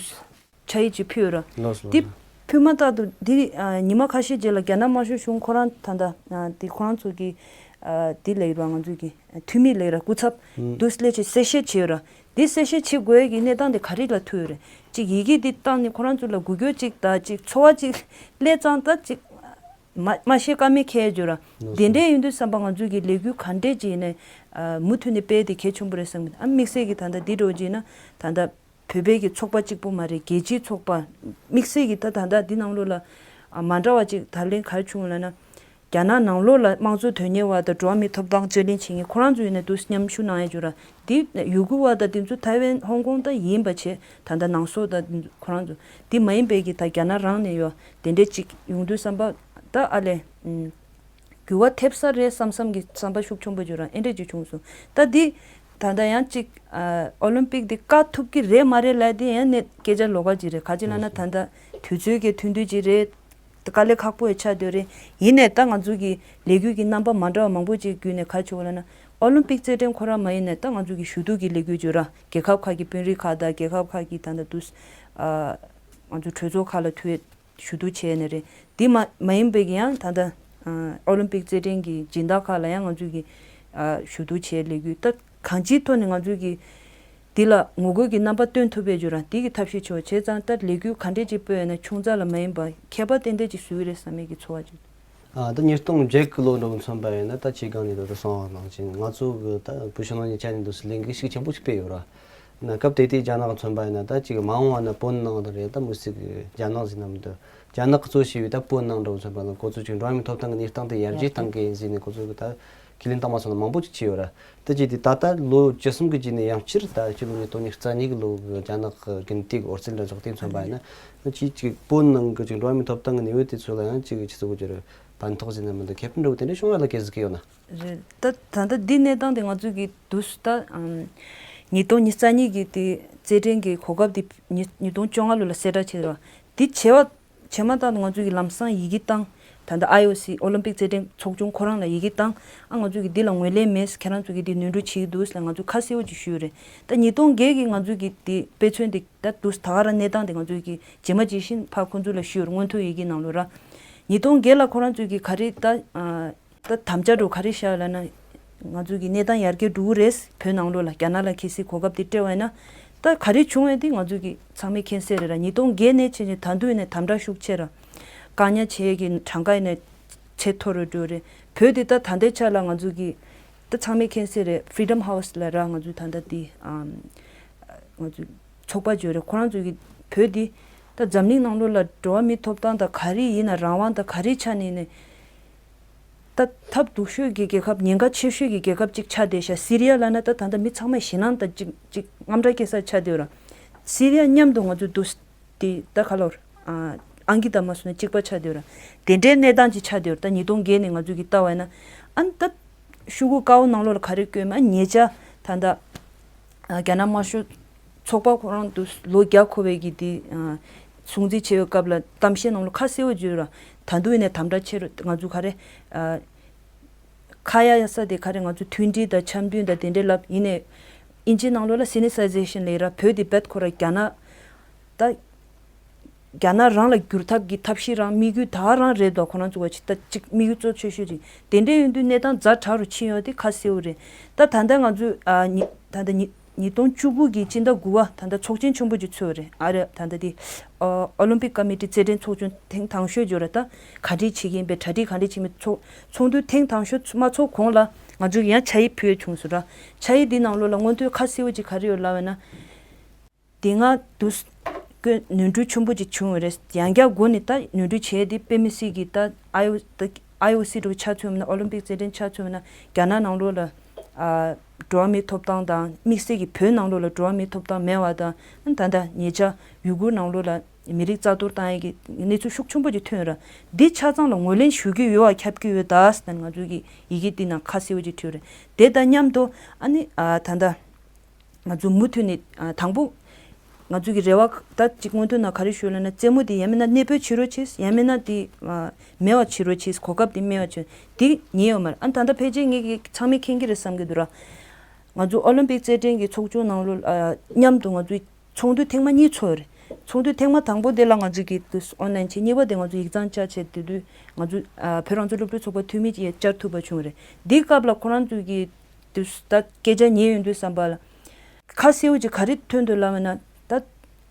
ཆ་ཡིག་ཅིག་ཕུལ་ཡོད་ར། ལགས་སོ། འདི་ལགས་སོ། ཕུལ་མ་ཐག་ཏུ་འདི་ཨ་ཉི་མ་ཁ་ཤས་རྗེས་ལ་རྒྱ་ནག་དམར་ཤོག་གཞུང་ཁོ་རང་ད་ལྟ་ཨ་འདི་ཁོ་རང་ཚོ་གི་ཨ་འདི་ལ་ཡོད་ར། ང་ཚོ་གི་འཐུས་མི་ལ་ཡོད་ར། སྐུ་ཚབ་ཨུ་དུ་སླེ་ཆེ་གསལ་བཤད་བྱས་ཡོད་ར། འདི་གསལ་བཤད་བྱེད་དགོས་ཀྱི་གནས་སྟངས་དེ་ག་རེ་ལ་ཐུག་ཡོད་རེད། ཅིག་ཡི་གེ་འདི་བཏང་ནས་ཁོ་རང་ཚོ་ལ་འགུལ་སྐྱོད་ཅིག་དང་ཅིག་ཚོར་བ་ཅིག་སླེབས་ཙང་ད་ཅིག་མ་མ་ཤེས་ཀ་མེད་ཁེལ་འགྱུར་ར། ལགས་སོ། དེ་འདྲས་ཡིན་དུས་ཙམ་པ་ང་ཚོ་གི་ལས་འགུལ་ག་འདྲས་ཅིག་ཡིན་ནའི་ཨ་མུ་མཐུད་ནས་སྤེལ་དེ་གལ་ཆེན་པོ་རེད་བསམ་གི། ཨ་དམིགས་བསལ་གྱི་ད་ལྟ་འདི་འདྲ་བོ་ཅིག་ཡིན་ན་ད་ལྟ་བོད་པའི་གི་ཚོགས་པ་གཅིག་པོ་མ་རེད། རྒྱལ་སྤྱིའི་ཚོགས་པ་དམིགས་བསལ་གྱི་ད་ད་ལྟ་འདི་ནང་ལོགས་ལ་ཨ་མ་འདྲ་བ་ཅིག་ད་ལན་ག་རེ་བྱུང་ལབ་ན། རྒྱ་ནག་ནང་ལོགས་ལ་དམངས་གཙོ་དོན་གཉེར་བ་དང་འགྲོ་བ་མིའི་ཐོབ་ཐང་རྩོད་ལེན་བྱེད་མཁན་ཁོ་རང་ཚོ་ཡིན་ན་འདུག་མཉམ་ཞུགས་གནང་ཡ་འགྱུར་ར། འདི་ཡུ་གུར་བ་དང་དེ་ཚོ་ཐའེ་ཝན་ཧོང་ཀོང་ད་ཡིན་པ་བྱས། ད་ལྟ་ནང་སོག་ད་ཁོ་རང་ཚོ་འདི་མ་ཡིན་པའི་གི་ད་རྒྱ་ནག་རང་ནས་ཡོད་དེ་འདྲས་ཅིག་ཡོང་དུས་ཙམ་པ་ད་ཨ་ལས་ཨུམ་འགྱུར་བ་ཐེབས་ས་རེད་བསམ་བསམ་གི་བསམ་པ་ཤུགས་ཆེན་པོ་འགྱུར་ར། ཨེ་འདྲས་ཅིག་བྱུང་སོང་། ད་འདི་ད་ལྟ་ཡང་ཅིག་ཨ་ཨོ་ལིམ་པིག་འདི་བཀག་ཐུབ་ཀྱི་རེད་མ་རེད་ལབ་དེ་ཡང་ནས་སྐད་ཆ་ལོགས་ཀ་ཅིག་རེད། ག་ཅི་ལབ་ན་ད་ལྟ་དུས་ཚོད་ཀྱི་ཐུང་དུས་ཅིག་རེད། དཀའ་ལས་ཁག་པོ་ཡང་ཆགས་སྡོད་རེད། ཡིན་ནའི་ད་ང་ཚོ་གི་ལས་འགུལ་གྱི་རྣམ་པ་མ་འདྲ་བ་མང་པོ་ཅིག་བརྒྱུད་ནས་ག་བྱེད་དགོས་ལབ་ན། ཨོ་ལིམ་པིག་རྩེད་འགྲན་ཁོ་རང་མ་ཡིན་ནའི་ད་ང་ཚོ་གི་ཞུ་གཏུག་གི་ལས་འགུལ་བརྒྱུད་ར། རྒྱལ་ཁབ་ཁག་གི་དཔོན་རིགས་ཁག་དང་རྒྱལ་ཁབ་ཁག་གི་ད་ལྟ་དུས་ཨ་ང་ཚོ་གྲོས་ཚོགས་ཁག་ལ་ཐུག་ཞུ་གཏུག་བྱས་ནས་རེད། འདི་མ་མ་ཡིན་པའི་གི་ཡང་ད་ལྟ་ཨ་ཨོ་ལིམ་པིག་རྩེད་འགྲན་གྱི་སྦྱིན་བདག་ཁག་ལ་ཡང་ང་ཚོ་གི་ཨ་ཞུ་གཏུག་བྱས་ལས་འགུལ་ད་གང་ཅིའི་ཐོག་ནས་ང་ཚོ་གི་འདི་ལ་ངོ་རྒོལ་གྱི་རྣམ་པ་སྟོན་ཐུབ་པའི་བརྗོད་ར་འདི་གི་ཐབས་ཤེས་ཆེ་བ་བྱས་ཙང་ད་ལས་འགུལ་ག་འདྲས་ཅིག་སྤེལ་ཡོད་ན་ཆུང་ཙག་ལ་མ་ཡིན་པ་ཁྱད་པར་ཏན་ཏན་ཅིག་བཟོ་གི་རེད་བསམ་ཡས་ཀྱི་ཚོར་བ་ཅིག་ཨ་ད་ཉིས་སྟོང་བརྒྱད་གི་ལོ་འདྲ་བོ་མཚོན་པ་ཡིན་ན་ད་ཅིག་སྒང་ནས་ད་ལྟ་གསུངས་པ་ནང་བཞིན་ང་ཚོ་གི་ད་བོད་ཕྱི་ནང་གཉིས་ཆ་ནས་འདུག་སེ་ལས་འགུལ་ཤུགས་ཆེན་པོ་ཞིག་སྤེལ་ཡོད་ར། ན་སྐབས་དེ་དུས་རྒྱ་ནག་མཚོན་པ་ཡིན་ན་ད་ཅིག་མ་འོངས་པ་ན་བོད་ནང་དུ་རེད། ད་མི་སྲིད་གི་རྒྱ་ནག་ཟེར་ན་མི་འདུག་རྒྱ་ནག་གིས་གཙོ་བྱས་པའི་ད་བོད་ནང་འདྲ་བོ་མཚོན་པ་ན་ཁོ་ཚོ་ཅིག་འགྲོ་བ་མིའི་ཐོབ་ཐང་གི་གནས་སྟངས་དེ་ཡར་རྒྱས་གཏང་གི་ཡིན་ཟེར་ནས་ཁོ་ཚོ་གི་ད་ཁས་ལེན་བཏང་མ་སོང་ན་མང་པོ་ཅིག་བྱས་ཡོད་ར། ད་ཅིག་དེ་ད་ལྟ་ལོ་བཅུ་གསུམ་གི་རྗེས་ནས་ཡང་བསྐྱར་ད་སྤྱི་ལོ་ཉིས་སྟོང་ཉི་ཤུ་རྩ་གཉིས་གི་ལོ་གི་རྒྱ་ནག་གི་དགུན་དུས་ཀྱི་ཨོ་རྩལ་འགྲན་ཚོགས་དེ་མཚོན་པ་ཡིན་ན་ཅིག་ཅིག་བོད་ནང་གི་ཅིག་འགྲོ་བ་མིའི་ཐོབ་ཐང་གི་གནས་བབ་དེ་ཚོ་ལ་ཡང་ཅིག་ཅི་ཟེར་དགོས་ཀྱི་རེད། ཕན་ཐོགས་ཟེར་ན་མི་འདུག་ཁེ་ཕན་འདྲ་བོ་དེ་འདྲ་བྱུང་བ་ལ་སྐད་ཟིག་གི་ཡོད་ན། རེད། ད་ད་ལྟ་འདི་གནས་སྟངས་དེ་ང་ཚོས་ཀྱི་དུས་སུ་ད་ཨམ་ཉིས་སྟོང་ཉི་ཤུ་རྩ་གཉིས་ཀྱི་དེ་རྩེད་འགྲན་གྱི་གོ་སྐབས་དེ་ཉིས་ཉིས་སྟོང་བཅོ་ལྔ་ལོ་ལ་གསལ་བསྒྲགས་བྱས་རེད་བ། འདི་བྱས་པ་བྱས་མ་ཐག་ཏུ་ང་ཚོས་ཀྱི་ལམ་སང་ཡི་གེ་བཏང་། ད་ལྟ་ཨའི་ཨོ་སི་ཨོ་ལིམ་པིག་རྩེད་འགྲན་ཚོགས་ཆུང་ཁོ་རང་ལ་ཡི་གེ་བཏང་། ཨ་ང་ཚོས་ཀྱི་འདི་ལ་ངོས་ལེན་མེད། ཁྱེད་རང་ཚོས་ཀྱི་འདི་ནོར་འཁྲུལ་བྱས་འདུག་ཟེར་ང་ཚོས་ཁ་གསལ་པོ་ཅིག་ཞུས་རེད། ད་ཉིས་སྟོང་བརྒྱད་ཀྱི་ང་ཚོས་ཀྱི་དེ་དཔེ་མཚོན་དེ་ད་དུས་ད་ག་རང་གནས་སྟངས་དེ་ང་ཚོས་ཀྱི་རྗེས་མ་ཇི་བཞིན་ཕར་ཁོང་ཚོ་ལ་ཞུས་རེད། མངོན་མཐོ་ཡི་གེ་ནང་ལོགས་ར། ཉིས་སྟོང་བརྒྱད་ལ་ཁོ་རང་ཚོས་ཀྱི་ག་རེ་ད་ཨ་ད་དམ་བཅའ་འགྲོ་ག་རེ་བཞག་ལབ་ན། ང་ཚོས་ཀྱི་གནས་སྟངས་ཡར་རྒྱས་འགྲོ་གི་རེད། བོད་ནང་ལོགས་ལ་རྒྱ་ནག་ལ་གལ་སྲིད་གོ་སྐབས་དེ་སྤྲད་པ་ཡིན་ན། ད་ག་རེ་བྱུང་བས་དེ་ང་ཚོས་ཀྱི་ཚང་མས་མཁྱེན་གསལ་རེད་ར། ཉིས་སྟོང་བརྒྱད་ནས་བྱས་ནས་ད་དུང་ཡིན་ནས་དམ་དྲག་ཤུགས་ཆེ་ར། བཀག་ཉར་བྱེད་ཡས་ཀྱི་གྲངས་ཀ་ཡིན་ནས་ཇེ་མཐོ་རུ་འགྲོ་རེད། བོད་དེ་ད་ད་ལྟའི་ཆ་ལ་ང་ཚོས་ཀྱི་ད་ཚང་མས་མཁྱེན་གསལ་རེད། Freedom House ལབ་ར་ང་ཚོའི་ད་ལྟ་དེ་ཨམ་ང་ཚོའི་ཚོགས་པ་ཅིག་ཡོད་རེད། ཁོ་རང་ཚོས་ཀྱི་བོད་འདི་ད་འཛམ་གླིང་ནང་ལོགས་ལ་འགྲོ་བ་མིའི་ཐོབ་ཐང་དང་ག་རེ་ཡིན་ན་རང་དབང་དང་ག་རེ་ཆ་ནས་ནས་ད་ཐབས་སྡུག་ཤོས་ཀྱི་རྒྱལ་ཁབ། ཉེན་ཁ་ཆེ་ཤོས་ཀྱི་རྒྱལ་ཁབ་ཅིག་ཆགས་བསྡད་ཤག་སི་རི་ཡ་ལབ་ན་ད་ད་ལྟ་མི་ཚང་མས་ཞེད་སྣང་དང་ཅིག་ཅིག་དངངས་སྐྲག་སྐྱེ་ས་ཆགས་བསྡད་ཡོད་ར། སི་རི་ཡ་མཉམ་དུ་ང་ཚོ་འདུག་དེ་ད་ག་ལོར་ཨང་ཀི་ད་མ་སོང་ན་གཅིག་པ་ཆགས་བསྡད་ཡོད་ར། དེ་འདྲའི་གནས་སྟངས་ཅིག་ཆགས་བསྡད་ཡོད་ར། ད་ཉིས་སྟོང་བརྒྱད་ནས་ང་ཚོས་ཀྱི་ལྟ་བ་ཡིན་ན། ཨ་ནི་ད་ཤོག་གུ་དཀར་པོ་ནང་ལོགས་ལ་ག་རེ་བཀོད་མ། ཉེ་ཆར་ད་ལྟ་ཨ་རྒྱ་ནག་དམར་ཤོག་ཚོགས་པ་ཁོ་རང་དུ་ལོ་བརྒྱ་འཁོར་བའི་གི་དེ་ཨ་སྲུང་བརྩི་བྱེད་པའི་སྐབས་ལ་གཏམ་བཤད་ནང་ལ་ཁ་གསལ་པོ་བརྗོད་ར། ད་དུང་ཡིན་ནས་དམ་དྲག་ཆེ་རུ་ང་ཚོ་ག་རེ་ཨ་ཁ་ཡ་ཡ་ས་དེ་ག་རེ་ང་ཚོ་མཐུན་སྒྲིལ་དང་འཆམ་མཐུན་དང་དེ་འདྲའི་ལབ་ཡིན་ནས། ཨིན་ཇི་ནང་ལོགས་ལ་སི་ནི་སའི་ཛེ་ཤན་ལབ་ར། བོད་དེ་རྦད་ཁོ་ར་རྒྱ་ནག་ད་རྒྱ་ནག་རང་ལ་བསྒྱུར་ཐབས་ཀྱི་ཐབས་ཤེས་རང་དམིགས་ཡུལ་ད་རང་རེད་དོ། ཁོ་རང་ཚོ་བ་ཅིག་ད་ཅིག་དམིགས་ཡུལ་གཙོ་ཆེ་ཤོས་རེད། དེ་འདྲ་ཡིན་དུས་གནས་སྟངས་ཛ་དྲག་རུ་ཕྱིན་ཡོད་དེ་ཁ་གསལ་པོ་རེད། ད་ད་ལྟ་ང་ཚོས་ཨ་ཉི་ད་ལྟ་ཉི་ཉིས་སྟོང་བཅུ་དགུ་གི་སྤྱི་ཟླ་དགུ་པ་ད་ལྟ་ཚོགས་ཆེན་ཆེན་པོ་ཅིག་ཚོགས་རེད། ཨ་རེ་ད་ལྟ་དེ་ཨོ་ལིམ་པིག་ཀ་མི་ཊི་རྩེད་འགྲན་ཚོགས་ཆུང་ཐེངས་དང་ཤོས་འབྱོར་རེད། ད་ག་འདྲས་བྱེད་ཀྱི་ཡིན་པའི་གྲ་སྒྲིག་ག་འདྲས་བྱེད་མི་ཚོགས་ཚོགས་འདུ་ཐེངས་དང་ཤོས་མ་ཚོགས་གོང་ལ་ང་ཚོས་ཡང་ཕྱག་ཡིག་ཕུལ་ཡས་བྱུང་སོང་ར། ཕྱག་ཡིག་འདི་ནང་ལོགས་ལ་མངོན་མཐོའི་ཁ་གསལ་པོ་ཅིག་ག་རེ་ཡོད་ལབ་པ་ན། དེ་སྔ་དུས་སྐོས་ནོར་འཁྲུལ་ཆེན་པོ་ཅིག་བྱུང་བ་རེད། ཡང་བསྐྱར་སྒོ་ནས་ད་ནོར་འཁྲུལ་བྱས་ཏེ་དཔེ་མི་སྲིད་ཀྱི་ད་ཨའི་ཨོ་ད་ཨའི་ཨོ་སི་འགྲོ་ཆ་མཚོན་ན། ཨོ་ལིམ་པིག་རྩེད་འགྲན་ཆ་མཚོན་ན་རྒྱ་ནག་ནང་ལོགས་ལ་ཨ་འགྲོ་བ་མིའི་ཐོབ་ཐང་དང་། དམིགས་བསལ་གྱི་བོད་ནང་ལོགས་ལ་འགྲོ་བ་མིའི་ཐོབ་ཐང་མེད་པ་དང་། ད་ལྟ་ཉེ་ཆར་ཡུ་གུར་ནང་ལོགས་ལ་མི་རིགས་རྩ་གཏོར་བཏང་ཡས་ཀྱི་གནས་ཚུལ་ཤུགས་ཆེན་པོ་ཅིག་ཐོན་ཡོད་ར། འདི་ཆ་ཚང་ལ་ངོས་ལེན་ཞུ་གི་ཡོད་པ་ཁྱབ་ཀྱི་ཡོད་ད་ཟེར་ནས་ང་ཚོ་གི་ཡི་གེ་འདི་ནང་ཁ་གསལ་པོ་ཅིག་བྲིས་ཡོད་རེད། དེ་དང་མཉམ་དུ་ཨ་ནི་ཨ་ད་ལྟ་ང་ཚོ་མུ་མཐུད་ནས་ཨ་དང་པོ་ང་ཚོ་གི་རེ་བ་ད་ཅིག་སྔོན་དུ་ན་ག་རེ་ཞུ་ལབ་ན། རྩེད་མོ་འདི་ཡང་མིན་ན་གནས་སྤོས་བྱེད་རོགས་བྱེད། ཡང་མིན་ན་འདི་ཨ་མེད་པ་བྱེད་རོགས་བྱེད། གོ་སྐབས་འདི་མེད་པ་བྱེད། འདི་ཉན་ཡོད་མ་རེད། ཨ་ད་ལྟ་ཕལ་ཆེར་ངེད་ཀྱི་ཚང་མས་མཁྱེན་གྱི་རེད་བསམ་གྱི་འདུག་ར། ང་ཚོ་ཨོ་ལིམ་པིག་རྩེད་འགྲན་གྱི་ཚོགས་ཆུང་ནང་ལོགས་ཨ་མཉམ་དུ་ང་ཚོའི་ཚོགས་འདུ་ཐེངས་མ་གཉིས་ཚོགས་རེད། ཚོགས་འདུ་ཐེངས་མ་དང་པོ་དེ་ལ་ང་ཚོས་ཀྱི་དུས་ཨོན་ལན་བྱས། གཉིས་པ་དེ་ང་ཚོ་ཡིག་ཚང་བཅར་བྱས། དེ་དུས་ང་ཚོ་ཨ་བོད་རང་བཙན་སློབ་ཕྲུག་ཚོགས་པ་འཐུས་མི་ཡང་བཅར་ཐུབ་པ་བྱུང་རེད། འདིའི་སྐབས་ལ་ཁོ་རང་ཚོས་ཀྱི་དུས་ད་སྐད་ཆ་ཉན་ཡོང་དུས་ཙམ་པ་ལ་ཁ་གསལ་པོ་ཅིག་ག་རེ་ཐོན་འདུག་ལབ་པ་ན། ད་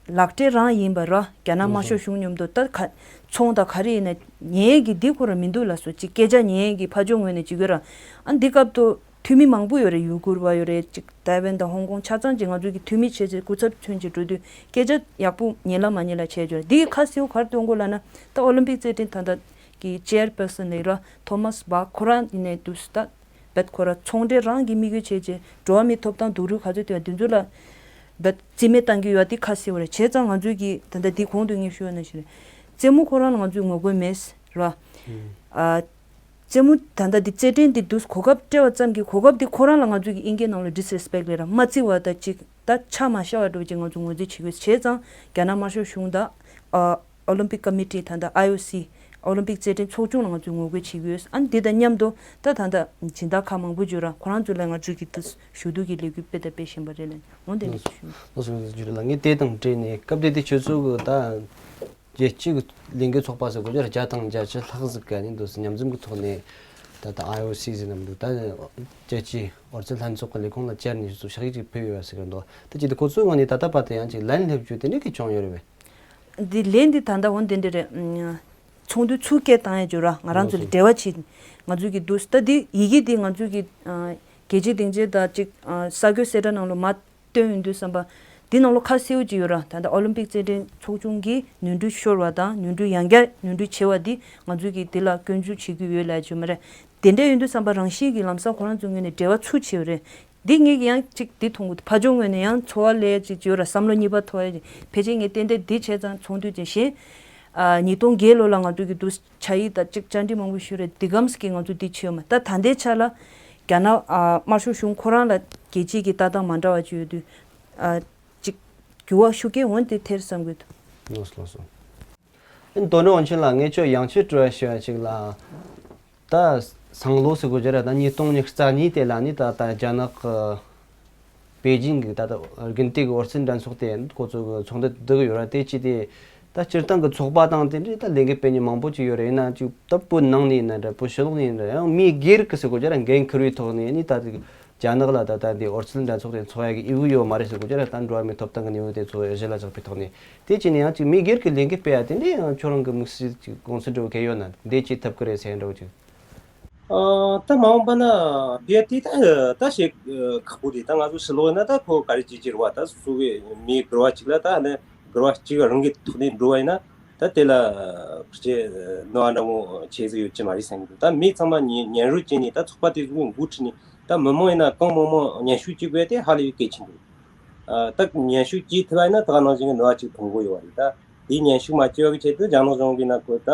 ལག་འབྲེལ་རང་ཡིན་པ་ར། རྒྱ་ནག་དམར་ཤོག་གཞུང་མཉམ་དུ་ད་ག་ཚོང་དང་ག་རེ་ཡིན་ན་ཉན་ཡས་ཀྱི་འདི་ཁོ་རང་མི་འདུག་ལབ་སོང་། ཅིག་སྐད་ཆ་ཉན་ཡས་ཀྱི་ཕར་ཕྱོགས་ངོས་ནས་ཅིག་ཡོད་ར། ཨ་འདི་སྐབས་དུ་འཐུས་མི་མང་པོ་ཡོད་རེད། ཡུ་གུར་བ་ཡོད་རེད། ཅིག་ཏའེ་ཝན་དང་ཧོང་ཀོང་ཆ་ཚང་ཅིག་ང་ཚོའི་གི་འཐུས་མི་བྱས་བྱས་སྐུ་ཚབ་མཚོན་བྱས་འགྲོ་དུས་སྐད་ཆ་ཡག་པོ་ཉན་ལ་མ་ཉན་ལ་བྱས་ཡོད་རེད། འདི་གི་ཁ་གསལ་པོ་ག་རེ་སྟོན་དགོས་ལབ་ན། ད་ཨོ་ལིམ་པིག་རྩེད་འགྲན་ད་ལྟ་གི་ཅེར་པར་སན་ལབ་ར། ཐོ་མཱས་བྷག་ཁོ་རང་ཡིན་ནའི་དུས་ད་བད་ཁོ་ར་ཚོང་འབྲེལ་རང་གི་དམིགས་ཡུལ་བྱས་བྱས་འགྲོ་བ་མིའི་ཐོབ་ཐང་སྡུག་རུས་ག་ཚོད་ཐོན་འདི་ཚོ་ལ་བད་རྩིས་མེད་བཏང་གི་ཡོད་འདི་ཁ་གསལ་པོ་རེད། བྱས་ཙང་ང་ཚོས་ཀྱི་ད་ལྟ་འདི་གོང་དུ་ངས་ཞུས་པ་ནང་བཞིན་རེད། རྩེད་མོ་ཁོ་རང་ལ་ང་ཚོས་ངོ་རྒོལ་མེད་ར། ཨ་རྩེད་མོ་ད་ལྟ་འདི་རྩེད་འགྲན་འདི་འདུག་གོ་སྐབས་སྤྲད་པ་ཙམ་གྱིས་གོ་སྐབས་འདི་ཁོ་རང་ལ་ང་ཚོས་ཀྱི་ཨིན་སྐད་ནང་ལ་ཌི་སི་རེ་སི་པེག་ལབ་ར། མ་བརྩི་བ་ད་ཅིག་ད་ཆ་མ་བཞག་པ་འདྲ་བོ་ཅིག་ང་ཚོས་ངོས་འཛིན་བྱེད་དགོས། བྱས་ཙང་རྒྱ་ནག་དམར་ཤོག་གཞུང་དང་ཨ་ཨོ་ལིམ་པིག་ཀ་མི་ཊི་ད་ལྟ་ཨའི་ཨོ་སི་ཨོ་ལིམ་པིག་རྩེད་འགྲན་ཚོགས་ཆུང་ལ་ང་ཚོས་ངོ་རྒོལ་བྱེད་ཀྱི་ཡོད། ཨ་ནི་འདི་དང་མཉམ་དུ་ད་ད་ལྟ་སྦྱིན་བདག་ཁག་མང་པོ་ཡོད་ར། ཁོ་རང་ཚོ་ལ་ང་ཚོས་ཀྱི་དུས་ཞུ་གཏུག་གི་ལས་འགུལ་སྤེལ་དང་སྤེལ་བཞིན་པ་རེད་ལ། འོ་དེ་འདྲ་ཞུ། ལགས་སོ། ལགས་སོ། ཇུ་ལེ་ལགས། ངས་དེ་དང་འབྲེལ་ནས་སྐབས་དེ་དུས་ཁྱོད་ཚོ་གི་ད་རྒྱལ་སྤྱི་གི་ལས་འགུལ་ཚོགས་པ་ཟེར་དགོས་རྒྱུ་རེད། བརྒྱ་དང་བརྒྱད་ཅུ་ལྷག་ཟིག་ག་ནས་འདུག་སེ་མཉམ་འཛོམས་ཀྱི་ཐོག་ནས་ད་ལྟ་ཨའི་ཨོ་སི་ཟེར་ནམ་འདུག་ད་རྒྱལ་སྤྱིའི་ཨོ་རྩལ་ལྷན་ཚོགས་ཀྱི་ལས་ཁུངས་ལ་བཅར་ནས་ཁྱོད་ཚོ་ཕྱག་ཡིག་ཅིག་ཕུལ་ཡོད་པ་ཟེར་གི་འདུག་ད་ཅི་དེ་ཁོ་ཚོའི་ངོས་ནས་ད་ལྟ་བར་དུ་ཡང་ཅིག་ལན་སླེབས་རྒྱུ་དེ་འདྲ་གི་བྱུང་ཡོད་རེད་པས། འདི་ལན་འདི་ད་ལྟ་འོ་འདི་འདྲ་རེད། ཚོགས་འདུ་ཚུར་བསྐྱོད་བཏང་ཡས་ཅིག་ཡོད་ར། ང་རང་ཚོ་ལ་འབྲེལ་བ་བྱེད། ང་ཚོས་ཀྱི་འདུག་ད་འདི་ཡི་གེ་འདི་ང་ཚོས་ཀྱི་ཨ་རྒྱལ་སྤྱིའི་སྡིངས་ཆའི་ད་ཅིག་ཨ་གསར་འགོད་གསལ་བསྒྲགས་ནང་ལ་མར་བཏོན་ཡོང་དུས་ཙམ་པ། འདི་ནང་ལ་ཁ་གསལ་པོ་ཅིག་ཡོད་ར། ད་ལྟ་ཨོ་ལིམ་པིག་རྩེད་འགྲན་ཚོགས་ཆུང་གིས་ནོར་འཁྲུལ་ཤོར་བ་དང་ནོར་འཁྲུལ་ཡང་བསྐྱར་ནོར་འཁྲུལ་བྱེད་པ་འདི་ང་ཚོས་ཀྱི་འདི་ལ་སྐྱོན་འཛུགས་བྱེད་ཀྱི་ཡོད་ལབ་ཡས་ཅིག་ཡོད་མ་རེད། དེ་འདྲ་ཡིན་དུས་ཙམ་པ་རང་བཞིན་གྱིས་ལམ་སང་ཁོ་རང་ཚོའི་ངོས་ནས་འབྲེལ་བ་ཚུར་བྱས་ཡོད་རེད། འདི་ངས་ཡང་ཅིག་འདི་མཐོང་གི་འདུག་ཕར་ཕྱོགས་ངོས་ནས་ཡང་ཚོར་བ་སླེབས་ཅིག་ཡོད་ར། བསམ་བློ་གཉིས་པ་ཐོར་ཡ་ཅིག་ཕལ་ཆེར་ངས་ཏན་ཏན་འདི་བྱས་ཙང་ཚོགས་འདུ་ཅིག་གཞན། ཨ་ཉིས་སྟོང་བརྒྱད་ལོ་ལ་ང་ཚོས་ཀྱི་འདུག་ཕྱག་ཡིག་དང་ཅིག་བཅར་འདྲི་མང་པོ་ཞུས་རེད། འདི་གམ་ས་གི་ང་ཚོས་འདི་བྱས་ཡོད་མ་རེད། ད་ད་ལྟའི་ཆ་ལ་རྒྱ་ནག་ཨ་དམར་ཤོག་གཞུང་ཁོ་རང་ལ་རྒྱལ་སྤྱིའི་གི་ལྟ་སྟངས་མ་འདྲ་བ་ཅིག་ཡོད་དུས་ཨ་ཅིག་འགྱུར་བ་ཤུགས་སྐྱེད་འོང་དེ་ཐེར་བསམ་གྱི་འདུག་ལགས་སོ། ལགས་སོ། ཨ་ནི་དོ་ནོ་ཝང་ཆིན་ལགས། ངས་ཁྱོད་ཡང་ཁྱོད་དྲི་བ་ཞུ་བ་ཅིག་ལ། ད་སང་ལོ་ཟེར་དགོས་རྒྱུ་རེད། ད་ཉིས་སྟོང་ཉི་ཤུ་རྩ་གཉིས་དེ་ལ་ནི་ད་ད་རྒྱ་ནག་གི་པེ་ཅིང་གི་ད་ད་དགུན་དུས་ཀྱི་ཨོ་རྩལ་འགྲན་ཚོགས་དེ་ཁོ་ཚོ་གི་ཚོགས་འདུ་བསྡུ་གི་ཡོད་ར། དེ་ཅི་དེ་ ད་སྤྱིར་བཏང་གི་ཚོགས་པ་དང་དེ་འདྲའི་ད་ལས་འགུལ་སྤེལ་མཁན་མང་པོ་ཅིག་ཡོད་རེད། ཡིན་ན་ཅིག་ད་བོད་ནང་ནས་ཡིན་ན་འདྲ། བོད་ཕྱི་ལོགས་ནས་ཡིན་ན་འདྲ། ཡང་མི་སྒེར་གི་ཟེར་དགོས་ཀྱི་ར། འགན་འཁུར་བའི་ཐོག་ནས་ནི་ད་རྒྱ་ནག་ལ་ད་ལྟ་འདི་ཨོ་རྩལ་འགྲན་ཚོགས་དེ་འཚོགས་ཡ་གི་ཨི་བུ་ཡོད་མ་རེད་ཟེར་དགོས་ཀྱི་ར། ད་འགྲོ་བ་མིའི་ཐོབ་ཐང་གི་གནས་བབ་དེ་ཚོ་གཞི་ལ་བཞག་པའི་ཐོག་ནས། དེ་བྱས་ནས་ཡང་ཅིག་མི་སྒེར་གི་ལས་འགུལ་སྤེལ་ཡ་དེ་འདྲའི་ཡང་ཁྱོད་རང་གི་དམིགས་བསལ་ཅིག་དགོངས་ཚུལ་འདྲ་བོ་གལ་ཡོད་ན། འདི་བྱེད་ཐུབ་ཀྱི་རེད་ཟེར་འདྲ་བོ་ཅིག་ཨ། ད་མ་འོངས་པ་ན་དེ་དེ་ད་ད་བྱེད་ཁག་པོ་རེད། ད་ང་ཚོ་ཕྱི་ལོགས་ན་ད་ཁོ་ག་རེ་བྱེད་ཀྱི་རེད་བ། ད་སོ་སོ་གི་མི་སྒེར་བ་གཅིག་ལ་ད་ནི་སྒེར་བ་གཅིག་རང་གི་ཐོག་ནས་འགྲོ་བ་ཡིན་ན། ད་དེ་ལ་ཕྱི་ནོར་བ་འདྲ་མོ་བྱེད་ས་ཡོད་ཀྱི་མ་རེད་བསམ་གྱི་འདུག་ད་མི་ཚང་མ་ཉན་ཉན་རོགས་བྱས་ནས་ད་ཚོགས་པ་དེ་ཚོ་གི་འགོ་ཁྲིད་ནས་ད་མི་མང་ཡིན་ན་གང་མང་མང་མཉམ་ཞུགས་བྱེད་དགོས་དེ་ཧ་ལས་པའི་གལ་ཆེན་པོ་རེད། ཨ། ད་མཉམ་ཞུགས་བྱེད་ཐུབ་པ་ཡིན་ན་ད་ག་ནང་བཞིན་གྱི་ནུས་པ་ཅིག་ཐོན་གྱི་ཡོད་རེད། ད་དེ་མཉམ་ཞུགས་མ་བྱས་པ་གི་ཆེད་དུ་རྒྱ་ནག་གཞུང་གིས་ན་ཁོ་ད་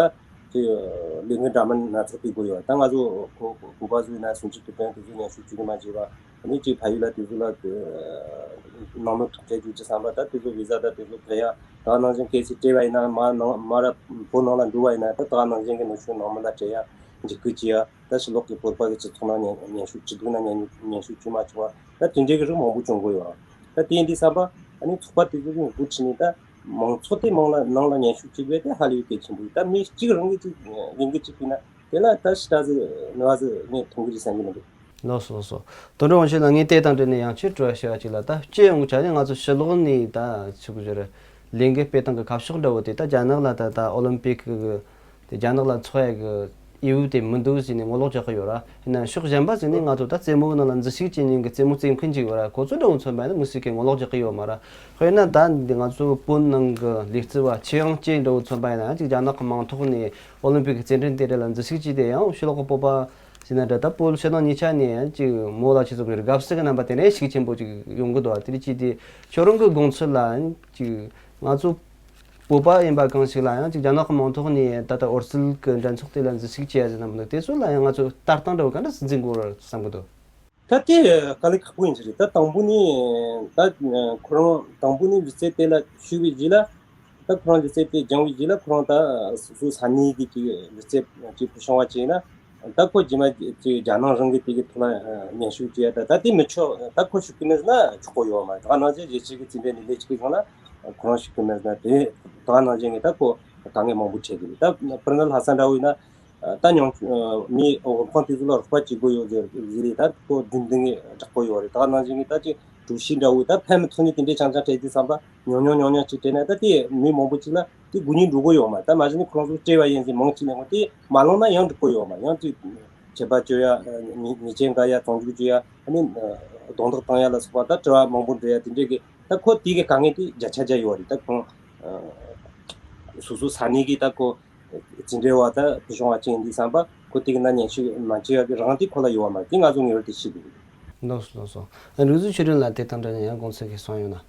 ཅིག་ལས་འགུལ་འདྲ་མིན་སྣ་ཚོགས་སྤེལ་གྱི་ཡོད། ད་ང་ཚོ་ཁོ་བོད་པ་ཚོ་ཡིན་ན་སུམ་ཅུ་དུས་དྲན་དེ་ཚོ་མཉམ་ཞུགས་བྱེད་ཀྱི་མ་བྱས་པ། ཨ་ནི་ཅིག་ཕ་ཡུལ་ལ་དེ་ཚོ་ལ་ནང་མི་ཐུག་འཕྲད་རྒྱུ་ཅིག་བསམ་པ། ད་དེ་ཚོ་བི་ཟ་ད་དེ་ཚོ་སྤྲད་ཡ། ད་ག་ནང་བཞིན་གལ་སྲིད་སྤྲད་པ་ཡིན་ན་མ་ནང་མ་ར་བོད་ནང་ལ་འགྲོ་བ་ཡིན་ན་ད་ད་ག་ནང་བཞིན་གྱི་ནུ་ཞོ་ནང་མི་ལ་སྤྲད་ཡ། འཇིགས་སྐུལ་བྱེད་ཡ། ད་ཕྱི་ལོགས་ཀྱི་བོད་པ་གི་སྤྱི་ཚོགས་ནང་མཉམ་མཉམ་ཞུགས་སྐྱིད་སྡུག་ན་མཉམ་མཉམ་ཞུགས་བྱེད་མ་ཆོག་པ། ད་དེ་འདྲའི་གི་རིགས་མང་པོ་བྱུང་གི་ཡོད། ད་དེ་ཡིན་དུས་བསམ་པ། ཨ་ནི་ཚོགས་པ་དེ་ཚོ་གི་འགོ་ཁྲིད་ནས་ད་མང་ཚོགས་དེ་མང་ལ་ནང་ལ་མཉམ་ཞུགས་བྱེད་དགོས་དེ་ཧ་ལས་པའི་གལ་ཆེན་པོ་ཡིན། ད་མི་གཅིག་རང་གིས་ཅིག་ལས་འགུལ་ཅིག་སྤེལ་ན་དེ་ལ་ད་ཞེ་དྲག་ཟིག་ནུས་པ་ཟིག་ངས་ཐོན་གི་རེད་བསམ་གི་མི་འདུག་ལགས་སོ་ལགས་སོ། དོན་གྲུབ་དབང་ཕྱུག་ལགས། ངས་དེ་དང་འབྲེལ་ནས་ཡང་ཁྱེད་དྲི་བ་ཞུ་བ་ཅིག་ལ། ད་སྤྱི་ཡོངས་ཀྱི་ཆ་ནས་ང་ཚོ་ཕྱི་ལོགས་ནས་ད་ཆི་ཟེར་དགོས་རེད། ལས་འགུལ་སྤེལ་སྟངས་ཀྱི་ཁ་ཕྱོགས་འདྲ་བོ་དེ། ད་རྒྱ་ནག་ལ་ད་ད་ཨོ་ལིམ་པིག་གི་དེ་རྒྱ་ནག་ལ་འཚོགས་ཡ་གི་ཨི་བུ་དེ་མི་འདུག་ཟེར་ནས་ངོ་ལོག་རྒྱག་གི་ཡོད་ར། ཡིན་ན་ཕྱོགས་གཞན་པ་ཟེར་ནས་ང་ཚོ་ད་རྩེད་མོ་ནང་ལ་འཛུལ་ཞུགས་བྱེད་མཁན་གྱི་རྩེད་མོ་རྩེ་མཁན་ཅིག་ཡོད་ར། ཁོ་ཚོ་འདྲ་བོ་མཚོན་པ་ཡིན་ན་དམིགས་བསལ་གྱི་ངོ་ལོག་རྒྱག་གི་ཡོད་མ་ར། དཔེར་ན་ད་འདི་ང་ཚོ་བོད་ནང་གི་ལུས་རྩལ་བ་ཆེ་ཡང་ཅན་འདྲ་བོ་མཚོན་པ་ཡིན་ན་ཅིག་རྒྱ་ནག་གི་མིང་ཐོག་ནས་ཨོ་ལིམ་པིག་གི་རྩེད་འགྲན་དེ་འདྲ་ལ་འཛུལ་ཞུགས་བྱས་ཏེ་ཡང་ཕྱི་ལོགས་གི་བོད་པ་ཟེར་ན་འདྲ། ད་བོད་ཕྱི་ནང་གཉིས་ཆ་ནས་ཡང་ཅིག་མོ་ལ་ཆི་ཟེར་དགོས་རེད། དགའ་བསུ་གི་རྣམ་པ་དེ་འདྲ་ཤུགས་ཆེན་པོ་ཅིག་ཡོང་གི་འདུག་བ། དེ་འདྲ་བྱས་ཏེ་ཁྱོད་རང་གི་དགོངས་ཚུལ་ལ་ཅིག་ང་ཚོ་བོད་པ་ཡིན་པ་གང་ཞིག་ལ་ཡང་ཅིག་རྒྱ་ནག་གི་མིང་ཐོག་ནས་ད་ལྟ་ཨོ་རྩལ་གྱི་འགྲན་ཚོགས་དེ་ལ་འཛུལ་ཞུགས་བྱེད་ཡ་ཟེར་ན་མི་འདུག་དེ་ཚོ་ལ་ཡང་ང་ཚོ་ལྟ་སྟངས་འདྲ་བོ་ག་འདྲ་འཛིན་དགོས་རེད་བསམ་གི་འདུག་ད་དེ་དཀའ་ལས་ཁག་པོ་ཡིན་ས་རེད། ད་དང་པོ་ནས་ད་ཁོ་རང་དང་པོ་ནས་ལུས་རྩལ་དེ་ལ་ཞུགས་པའི་རྗེས་ལ། ད་ཁོ་རང་ལུས་རྩལ་དེ་སྦྱངས་པའི་རྗེས་ལ་ཁོ་རང་ད་སོ་སོའི་ས་གནས་ཀྱི་ཅིག་ལུས་རྩལ་ཅིག་ཕུལ་བྱུང་བ་བྱས་ན། ད་ཁོ་རྗེས་མ་ཅིག་རྒྱ་ནག་རང་གི་དེ་གི་ཐོག་ལ་མཉམ་ཞུགས་བྱེད་ཡ། ད་ད་དེ་མི་ཆོག་ད་ཁོ་ཞུགས་ཀྱི་མེད་ཟེར་ན་ཆོག་གི་ཡོད་མ་རེད། ད་ག་ནང་བཞིན་རྒྱལ་སྤྱི་གི་རྩེད་འགྲན་ལས་ལས་ཅིག་གི་སྒང་ལ་ཁོ་རང་ཞུགས་ཀྱི་མེད་ཟེར་ན། དེ་ད་ག་ནང་བཞིན་གྱི་ད་ཁོ་དཀའ་ངལ་མང་པོ་འཕྲད་ཀྱི་རེད། ད་དཔེར་ན་ལྷ་ས་འདྲ་བོ་ཡིན་ན། ད་ཉུང་མི་དབུ་ཁང་དེ་ཚོ་ལ་རོགས་པ་བྱེད་དགོས་ཡོད་ཟེར་ཟེར་རེད། ད་ཁོ་བདུན་བདུན་གྱི་སྦྲག་དགོས་ཡོད་རེད། ད་ག་ནང་བཞིན་གྱི་ད་ཅིག་གྲོས་གཞི་འདྲ་བོ་ད་ཕན་མི་ཐོགས་ནས་དེ་འདྲའི་ཆང་ཆང་སྤྲད་དུས་བསམ་པ། ཉུང་ཉུང་ཉུང་ཉུང་ཅིག་སྤྲད་ན་ད་དེ་མི་མང་པོ་ཅིག་ལ་དེ་དགོས་ཉེན་འགྲོ་གི་ཡོད་མ། ད་མ་གཞི་ནས་ཁོ་རང་ཚོ་སྤྲད་པ་ཡིན་ཟེར་མང་ཅིག་ལེན་དགོས། དེ་མ་བླངས་ན་ཡང་འགྲིག་གི་ཡོད་མ། ཡང་ཅིག་ཆད་པ་གཅོད་ཡ། ཉེས་ཉེས་ཆད་འགལ་ཡ། བཙོན་འཇུག་གཅོད་ཡ། ཨ་ནི་རྡུང་རྡེག་བཏང་ཡ་ལ་སོགས་པ། ད་དྲི་བ་མང་པོ་འདྲི་ཡ་དེ་འདྲས་ཀྱི། ད་ཁོ་དེ་གི་དཀའ་ངལ་དེ་བརྒྱ་ཆ་བརྒྱ་ཡོད་རེད། ད་ཁོང་སོ་སོ་ས་གནས་ཀྱི་ད་ཁོ་རྩེད་འགྲན་བ་ད་ཕུལ་བྱུང་བ་ཅིག་ཡིན་དུས་བསམ་པ། ཁོ་དེ་གི་ནང་མཉམ་ཞུགས་མ་བྱེད་ཡ་གི་རང་དེ་ཁོ་ལ་ཡོད་པ་མ་རེད། དེ་ང་ཚོ་ངེས་པར་དུ་ཤེས་དགོས་རེད། ལགས་སོ་ལགས་སོ། རིག་འཛིན་ཆོས་སྒྲོན་ལགས་དེ་དང་འབྲེལ་ནས་ཡང་དགོངས་ཚུལ་གྱི་གསུང་ཡོད་ན།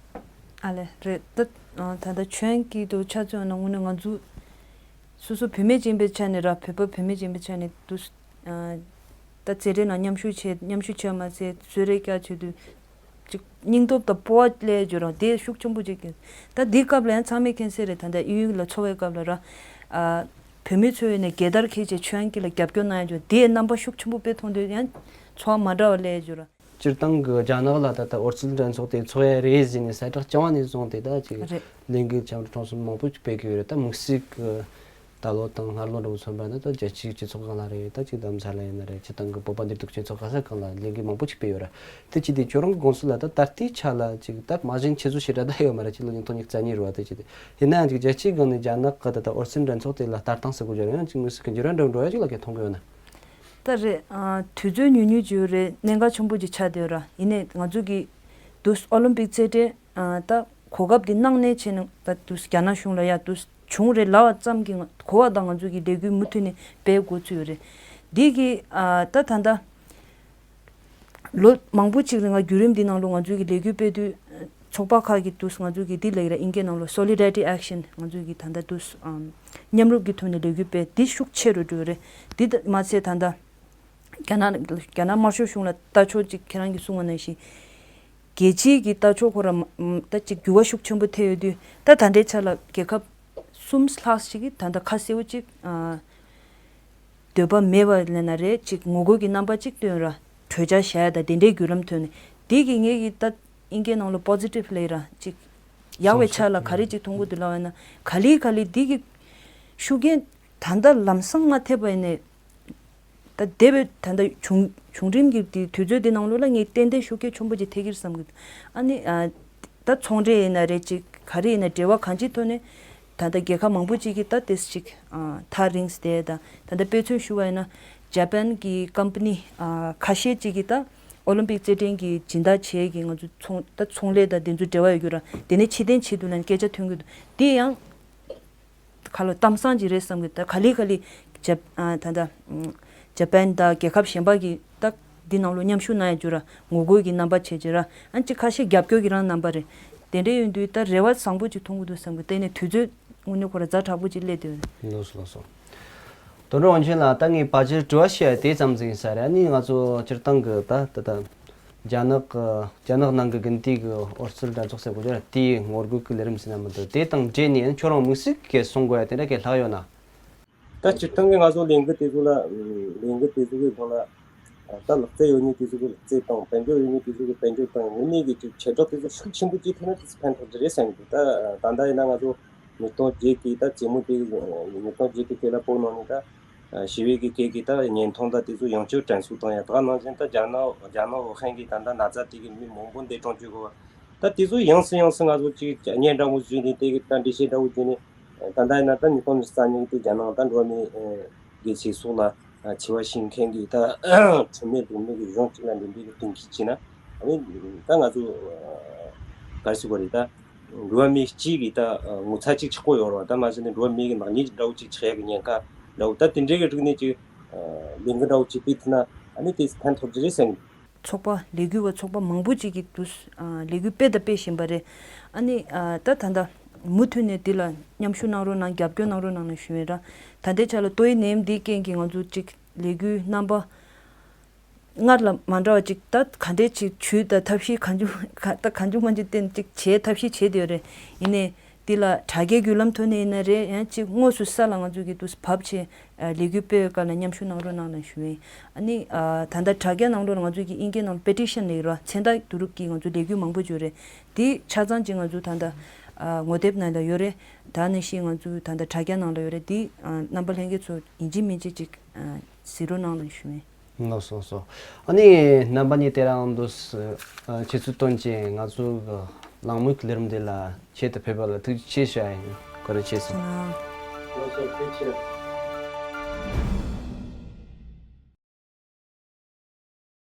ཨ་ལས་རེད། ད་ད་ལྟ་ཁྱོད་ཀྱི་དུ་ཆ་མཚོན་ན་དངོས་གནས་ང་ཚོ་སོ་སོ་བུད་མེད་ཅིག་ཡིན་པའི་ཆ་ནས་ར། བོད་པ་བུད་མེད་ཅིག་ཡིན་པའི་ཆ་ནས་དུ་ད་རྩེད་འགྲན་ནང་མཉམ་ཞུགས་བྱས། མཉམ་ཞུགས་བྱས་མ་ཚད་གསོལ་རས་རྒྱག་ཆེད་དུ་ཅིག་སྙིང་སྟོབས་དང་སྤོབས་པ་སླེབས་ཡོད་ར། དེ་ཤུགས་ཆེན་པོ་ཅིག་ཡིན། ད་འདིའི་སྐབས་ལ་ཡང་ཚང་མས་མཁྱེན་གསལ་རེད། ད་ལྟ་དབྱིན་ཡུལ་ལ་འཚོ་བའི་སྐབས་ལ་ར། ཨ། བུད་མེད་ཚོའི་ནས་རྒྱལ་དར་འཁྱེར་བྱས་ཁྱོད་ཀྱི་ལ་རྒྱབ་སྐྱོར་གནང་ཡ་ཅིག་ཡོད། དེའི་རྣམ་པ་ཤུགས་ཆེན་པོ་དཔེ་མཐོང་དུས་ཡང་ཚོར་བ་མ་འདྲ་བ་སླེབས་ཡོད་ར། སྤྱིར་བཏང་གི་རྒྱ་ནག་ལ་ད་ལྟ་ཨོ་རྩལ་འགྲན་ཚོགས་དེ་འཚོགས་ཡ་རེད་ཟེར་ནས་གསལ་བསྒྲགས་བྱུང་བ་ནས་བཟུང་སྟེ་ད་ཅིག་རེད། ལས་འགུལ་བྱ་བ་ཁྲོམ་གསུམ་མང་པོ་ཅིག་སྤེལ་གི་ཡོད་རེད། ད་དམིགས་བསལ་གི་ད་ལོ་དང་སྔར་ལོ་འདྲ་བོ་མཚོན་པ་ན་ད་རྒྱལ་སྤྱིའི་སྤྱི་ཚོགས་སྒང་ལ་རེད། ད་ཅིག་དྷ་རམ་ས་ལ་ཡིན་ན་རེད། སྤྱིར་བཏང་གི་བོད་པ་འདུས་སྡོད་སྤྱི་ཚོགས་ག་ས་གང་ལ་ལས་འགུལ་མང་པོ་ཅིག་སྤེལ་ཡོད་རེད། དེ་ཅི་སྟེ་ཁྱོད་རང་གི་དགོངས་ཚུལ་ལ་ད་ད་ལྟའི་ཆ་ལ་ཅིག་ད་མ་གཞི་ཁྱེད་ཚོ་ཞེ་དྲག་ད་ཡོད་མ་རེད། ཁྱེད་ལོ་ཉིས་སྟོང་ཉི་ཤུ་རྩ་གཉིས་རེད་བ། དེ་ཅི་སྟེ་ཡིན་ན་ཡང་ཅིག་རྒྱལ་སྤྱིའི་སྒང་ནས་རྒྱ་ནག་གི་ད་ལྟ་ཨོ་རྩལ་འགྲན་ཚོགས་དེ་ལ་ལྟ་སྟངས་ཟེར་དགོས་ཀྱི་རེད། ཡང་ཅིག་དམིགས་བསལ་གྱི་འགྱུར་བ་འདྲ་བོ་འགྲོ་ཡ་ཅིག་ལ་ཁྱེད་མཐོང་གི་ཡོད་ན། ད་རེད། ཨ། དུས་ཚོད་ཉུང་ཉུང་ཅིག་ཡོད་རེད། གནད་འགག་ཆེན་པོ་ཅིག་ཆགས་བསྡད་ཡོད་ར། ཡིན་ནའི་ང་ཚོ་གི་དུས་ཨོ་ལིམ་པིག་རྩེད་འགྲན། ཨ། ད་གོ་སྐབས་འདི་གནང་ནས་བྱས་ནས་ད་དུས་རྒྱ་ནག་གཞུང་ལ་ཡ་དུས་བྱུང་རེད་ལབ་པ་ཙམ་གྱིས་གོ་བ་དང་ང་ཚོ་གི་ལས་འགུལ་མུ་མཐུད་ནས་སྤེལ་དགོས་ཚུལ་ཡོད་རེད། འདི་གི། ཨ། ད་ད་ལྟ་ལོ་མང་པོ་ཅིག་རིང་ལ་བརྒྱུད་རིམ་འདི་ནང་ལོ་ང་ཚོ་གི་ལས་འགུལ་སྤེལ་དུས། ཚོགས་པ་ཁག་གི་དུས་ང་ཚོ་གི་འདི་ལབ་ཀྱི་ར། ཨིན་སྐད་ནང་ལོ་Solidarity Action ང་ཚོ་གི་ད་ལྟ་དུས། ཨམ། མཉམ་རུབ་ཀྱི་ཐོག་ནས་ལས་འགུལ་སྤེལ་འདི་ཤུགས་ཆེ་རུ་འགྲོ་རེད། འདི་ད་མ་ཚད་ད་ལྟ་རྒྱ་ནག་རྒྱ་ནག་དམར་ཤོག་གཞུང་ལ་ལྟ་ཕྱོགས་ཅིག་ཁྱེད་རང་གིས་གསུངས་པ་ནང་བཞིན། རྒྱལ་སྤྱིའི་གི་ལྟ་ཕྱོགས་ཁོ་ར་ད་ཅིག་འགྱུར་བ་ཤུགས་ཆེན་པོ་ཐེབས་ཡོད་དུས། ད་ད་ལྟའི་ཆ་ལ་རྒྱལ་ཁབ་གསུམ་ལྷག་ཞིག་གིས་ད་ལྟ་ཁ་གསལ་པོ་ཅིག་ཨ། འདོད་པ་མེད་པ་ལབ་ན་རེད། ཅིག་ངོ་རྒོལ་གྱི་རྣམ་པ་ཅིག་སྟོན་ར། གྲོས་འཆར་བཞག་ཡ་ད་དེ་འདྲའི་བརྒྱུད་ལམ་ཐོག་ནས། དེ་གི་ངེད་ཀྱི་ད་ཨིན་སྐད་ནང་ལོ་པོ་ཟི་ཊིབ་ལབ་ཀྱི་ར། ཅིག་ ཡག་པའི་ཆ་ལ་ག་རེ་ཅིག་མཐོང་གི་འདུག་ལབ་ན། ག་ལེ་ག་ལེ་འདི་གི་ཤུགས་རྐྱེན་ད་ལྟ་ལམ་སང་མ་ཐེབས་པ་ཡིན་ནའི། ད་འདས་པའི་ད་ལྟ་བྱུང་བྱུང་རིམ་གྱི་དེ་དུས་ཚོད་འདི་ནང་ལོགས་ལ་ངས་ཏན་ཏན་ཤུགས་རྐྱེན་ཆེན་པོ་ཅིག་ཐེབས་ཀྱི་རེད་བསམ་གྱི་འདུག་ཨ་ནི་ཨ། ད་ཚོང་འབྲེལ་ཡིན་ན་རེད། ཅིག་ག་རེ་ཡིན་ན་འབྲེལ་བ་གང་ཅིའི་ཐོག་ནས་ད་ལྟ་རྒྱལ་ཁབ་མང་པོ་ཅིག་གིས་ད་ཏོག་ཙམ་ཅིག་ཨ། ཐག་རིང་བསྡད་ད། ད་ལྟ་དཔེ་མཚོན་ཞུ་བ་ཡིན་ན་ཇ་པན་གྱི་ཀམ་པ་ནི་ཨ། ཁ་ཤས་ཅིག་གིས་ད་ཨོ་ལིམ་པིག་རྩེད་འགྲན་གྱི་སྦྱིན་བདག་བྱེད་ཀྱི་ང་ཚོ་ཚོང་ད་ཚོང་ལས་དང་དེ་ཚོ་འབྲེལ་བ་ཡོད་རྒྱུ་ར། དེ་ནས་ཕྱིར་འཐེན་བྱེད་དུས་ལ་སྐད་ཆ་ཐོན་གྱི་འདུག་དེ་ཡང་། ཁ་ལོ་གཏམ་བཟང་ཅིག་རེད་བསམ་གི། ད་ག་ལེ་ག་ལེ་ཇ་ཨ། ད་ལྟ་ཨམ། ཇ་པན་དང་རྒྱལ་ཁབ་གཞན་པ་གི་ད་འདི་ནང་ལོ་མཉམ་ཞུགས་གནང་ཡ་རྒྱུ་ར། ངོ་རྒོལ་གྱི་རྣམ་པ་བྱེད་རྒྱུ་ར། ཨ་ཅིག་ཁ་ཤས་རྒྱབ་སྐྱོར་གྱི་རང་རྣམ་པ་རེད། དེ་འདྲ་ཡིན་དུས་ད་རེ་བ་བཟང་པོ་ཅིག་མཐོང་གི་འདུག་བསམ་གི། དེ་ནས་དུས་ཚོད་དངོས་གནས་ཁོ་ར་ཛ་དྲག་པོ་ཅིག་སླེབས་འདུག་ལགས་སོ་ལགས་སོ། དོན་གྲུབ་དབང་ཆེན་ལགས། ད་ངས་ཕལ་ཆེར་དྲི་བ་བཤད་ཡ་དེ་ཙམ་ཟིན་ས་རེད། ཨ་ནི་ང་ཚོ་སྤྱིར་བཏང་གི་ད་ད་ད། རྒྱ་ནག་གི་རྒྱ་ནག་ནང་གི་དགུན་དུས་ཀྱི་ཨོ་རྩལ་འགྲན་ཚོགས་ཟེར་དགོས་རེད། དེའི་ངོ་རྒོལ་གྱི་ལས་རིམ་ཟེར་ན་མི་འདུག་དེ་དང་འབྲེལ་ནས་ཁྱོད་རང་དམིགས་བསལ་གྱི་གསུང་དགོས་ཡ་དེ་འདྲ་གི་ལྷག་ཡོད་ན། ད་སྤྱིར་བཏང་གི་ང་ཚོ་ལས་འགུལ་དེ་ཚོ་ལ་ལས་འགུལ་དེ་ཚོ་གི་སྒང་ལ་ད་ལག་རྩལ་ཡོད་མཁན་དེ་ཚོ་གི་ལག་རྩལ་དང་། དཔལ་འབྱོར་ཡོད་མཁན་དེ་ཚོ་གི་དཔལ་འབྱོར་དང་། དངོས་གནས་ཀྱི་ཅིག་བྱེ་བྲག་དེ་ཚོ་ཤུགས་ཆེན་པོ་ཅིག་ཐོན་ན་དེ་ཚོ་ཕན་ཐོགས་ཀྱི་རེད་བསམ་གྱི་འདུག་ད་ད་ལྟ་ཡིན་ན་ང་ཚོ་ཉིས་སྟོང་བརྒྱད་ཀྱི་ད་རྩེད་མོ་དེ་ཉིས་སྟོང་བརྒྱད་ཀྱི་དུས་ལ་བོད་ནང་ནས་ད། ཞི་བའི་གི་སྐད་ཀྱི་ད་བརྙན་ཐུང་ད་དེ་ཚོ་ཡང་བསྐྱར་དྲན་གསོ་བཏང་ཡ། ད་ག་ནང་བཞིན་ད་རྒྱ་ནག་རྒྱ་ནག་ཝུ་ཧན་གྱི་ད་ད་ན་ཚ་དེ་གི་མི་མང་པོ་འདས་གྲོངས་བྱུང་གི་བ། ད་དེ་ཚོ་ཡང་སེ་ཡང་སེ་ང་ཚོ་ཅིག་བརྙན་འདྲ་བོ་བཟོས་ནས་དེ་གི་ད་འགྲེལ་བཤད་འདྲ་བོ་བརྒྱབ་ནས། ད་ད་ཡིན་ན་ད་ཉིས་སྟོང་ཉི་ཤུ་རྩ་གཉིས་དེ་རྒྱ་ནག་ད་འགྲོ་བ་མི་གི་ཚེ་སྲོག་ལ་འཆི་བ་བྱིན་མཁན་གྱི་ད་འཁྲུལ་མེད་ལུགས་མེད་ཀྱི་གཞུང་གཅིག་ལ་འདི་འདྲའི་གི་དོན་འཁྱོལ་བྱས་ན། ཨ་ནི་ད་ང་ཚོ་ག་རེ་ཟེར་དགོས་རེད། ད་འགྲོ་བ་མི་གཅིག་གི་ད་ངོ་ཚ་གཅིག་ཆགས་ཀྱི་ཡོད་རེད་བ། ད་མ་གཞི་ནས་འགྲོ་བ་མི་གི་ནག་ཉེས་འདྲ་བོ་གཅིག་ཆགས་ཡག་གི་ཉེན་ཁ་འདྲ་བོ། ད་དེ་འདྲའི་གི་རིགས་ནས་ཅིག་ལས་འགུལ་འདྲ་བོ་གཅིག་སྤེལ་ཐུབ་ན་ཨ་ནི་དེ་ཕན་ཐོགས་ཀྱི་རེད་བསམ་གི། ཚོགས་པ་ལས་འགུལ་བ་ཚོགས་པ་མང་པོ་ཅིག་གིས་དུས་ལས་འགུལ་སྤེལ་དང་སྤེལ་བཞིན་པ་རེད། ཨ་ནི་ད་ད་ལྟ་མུ་མཐུད་ནས་འདི་ལ་མཉམ་ཞུགས་གནང་རོགས་གནང་། རྒྱབ་སྐྱོར་གནང་རོགས་གནང་ལ་ཞུ་ཡིན་ར། ད་ལྟའི་ཆ་ལ་ཏོག་དབྱིབས་ནད་ཡམས་འདིའི་རྐྱེན་གྱིས་ང་ཚོ་ཅིག་ལས་འགུལ་རྣམ་པ་སྔར་ལ་མ་འདྲ་བ་ཅིག་ད་ག་འདྲས་ཅིག་ཇུས་དང་ཐབས་ཤེས་གང་བྱུང་ག་ད་གང་བྱུང་མང་བྱུང་བཏོན་ཅིག་བྱས་ཐབས་ཤེས་བྱས་བསྡད་ཡོད་རེད། ཡིན་ནའི་འདི་ལ་དྲ་རྒྱའི་བརྒྱུད་ལམ་ཐོག་ནས་ཡིན་ན་རེད། ཡང་ཅིག་དངོས་སུ་ས་ལ་ང་ཚོ་གིས་དུས་བབ་བྱས་ལས་འགུལ་སྤེལ་བའི་སྐབས་ལ་མཉམ་ཞུགས་གནང་རོགས་གནང་ལ་ཞུ་ཡིན། ཨ་ནི་ད་ལྟ་དྲ་རྒྱ་ནང་ལོགས་ལ་ང་ཚོ་གིས་དབྱིན་སྐད་ནང་པེ་ཊི་ཤན་ལབ་ཡོད་ར། མཚན་རྟགས་བསྡུ་རུབ་ཀྱིས་ང་ཚོ་ལས་འགུལ་མང་པོ་བྱས་ཡོད་རེད། དེ་ཆ་ཚང་ཅིག་ང་ཚོ་ད་ལྟ་ངོ་དེབ་ནང་ལ་ཡོད་རེད། ད་ནང་བཞིན་ང་ཚོ་ད་ལྟ་དྲ་རྒྱ་ནང་ལ་ཡོད་རེད། དེ་རྣམ་པ་ལྷན་རྒྱས་ཚོ་ཡིན་གཅིག་མིན་གཅིག་ཅིག་གཟིགས་རོགས་གནང་ལ་ཞུ་ཡིན། ལགས་སོ་ལགས་སོ། ཨ་ནི་རྣམ་པ་གཉིས་དེ་རིང་འདུག་སེ་ཆུ་ཚོད་སྟོན་བྱས་ང་ཚོ་གི་གླེང་མོལ་གྱི་ལས་རིམ་འདི་ལ་ཆེད་དུ་ཕེབས་པ་ལ་ཐུགས་རྗེ་ཆེ་ཞུ་ཡ་ཡིན། བཀའ་དྲིན་ཆེ་གསུངས། ལགས་སོ། ཐུགས་རྗེ་ཆེ།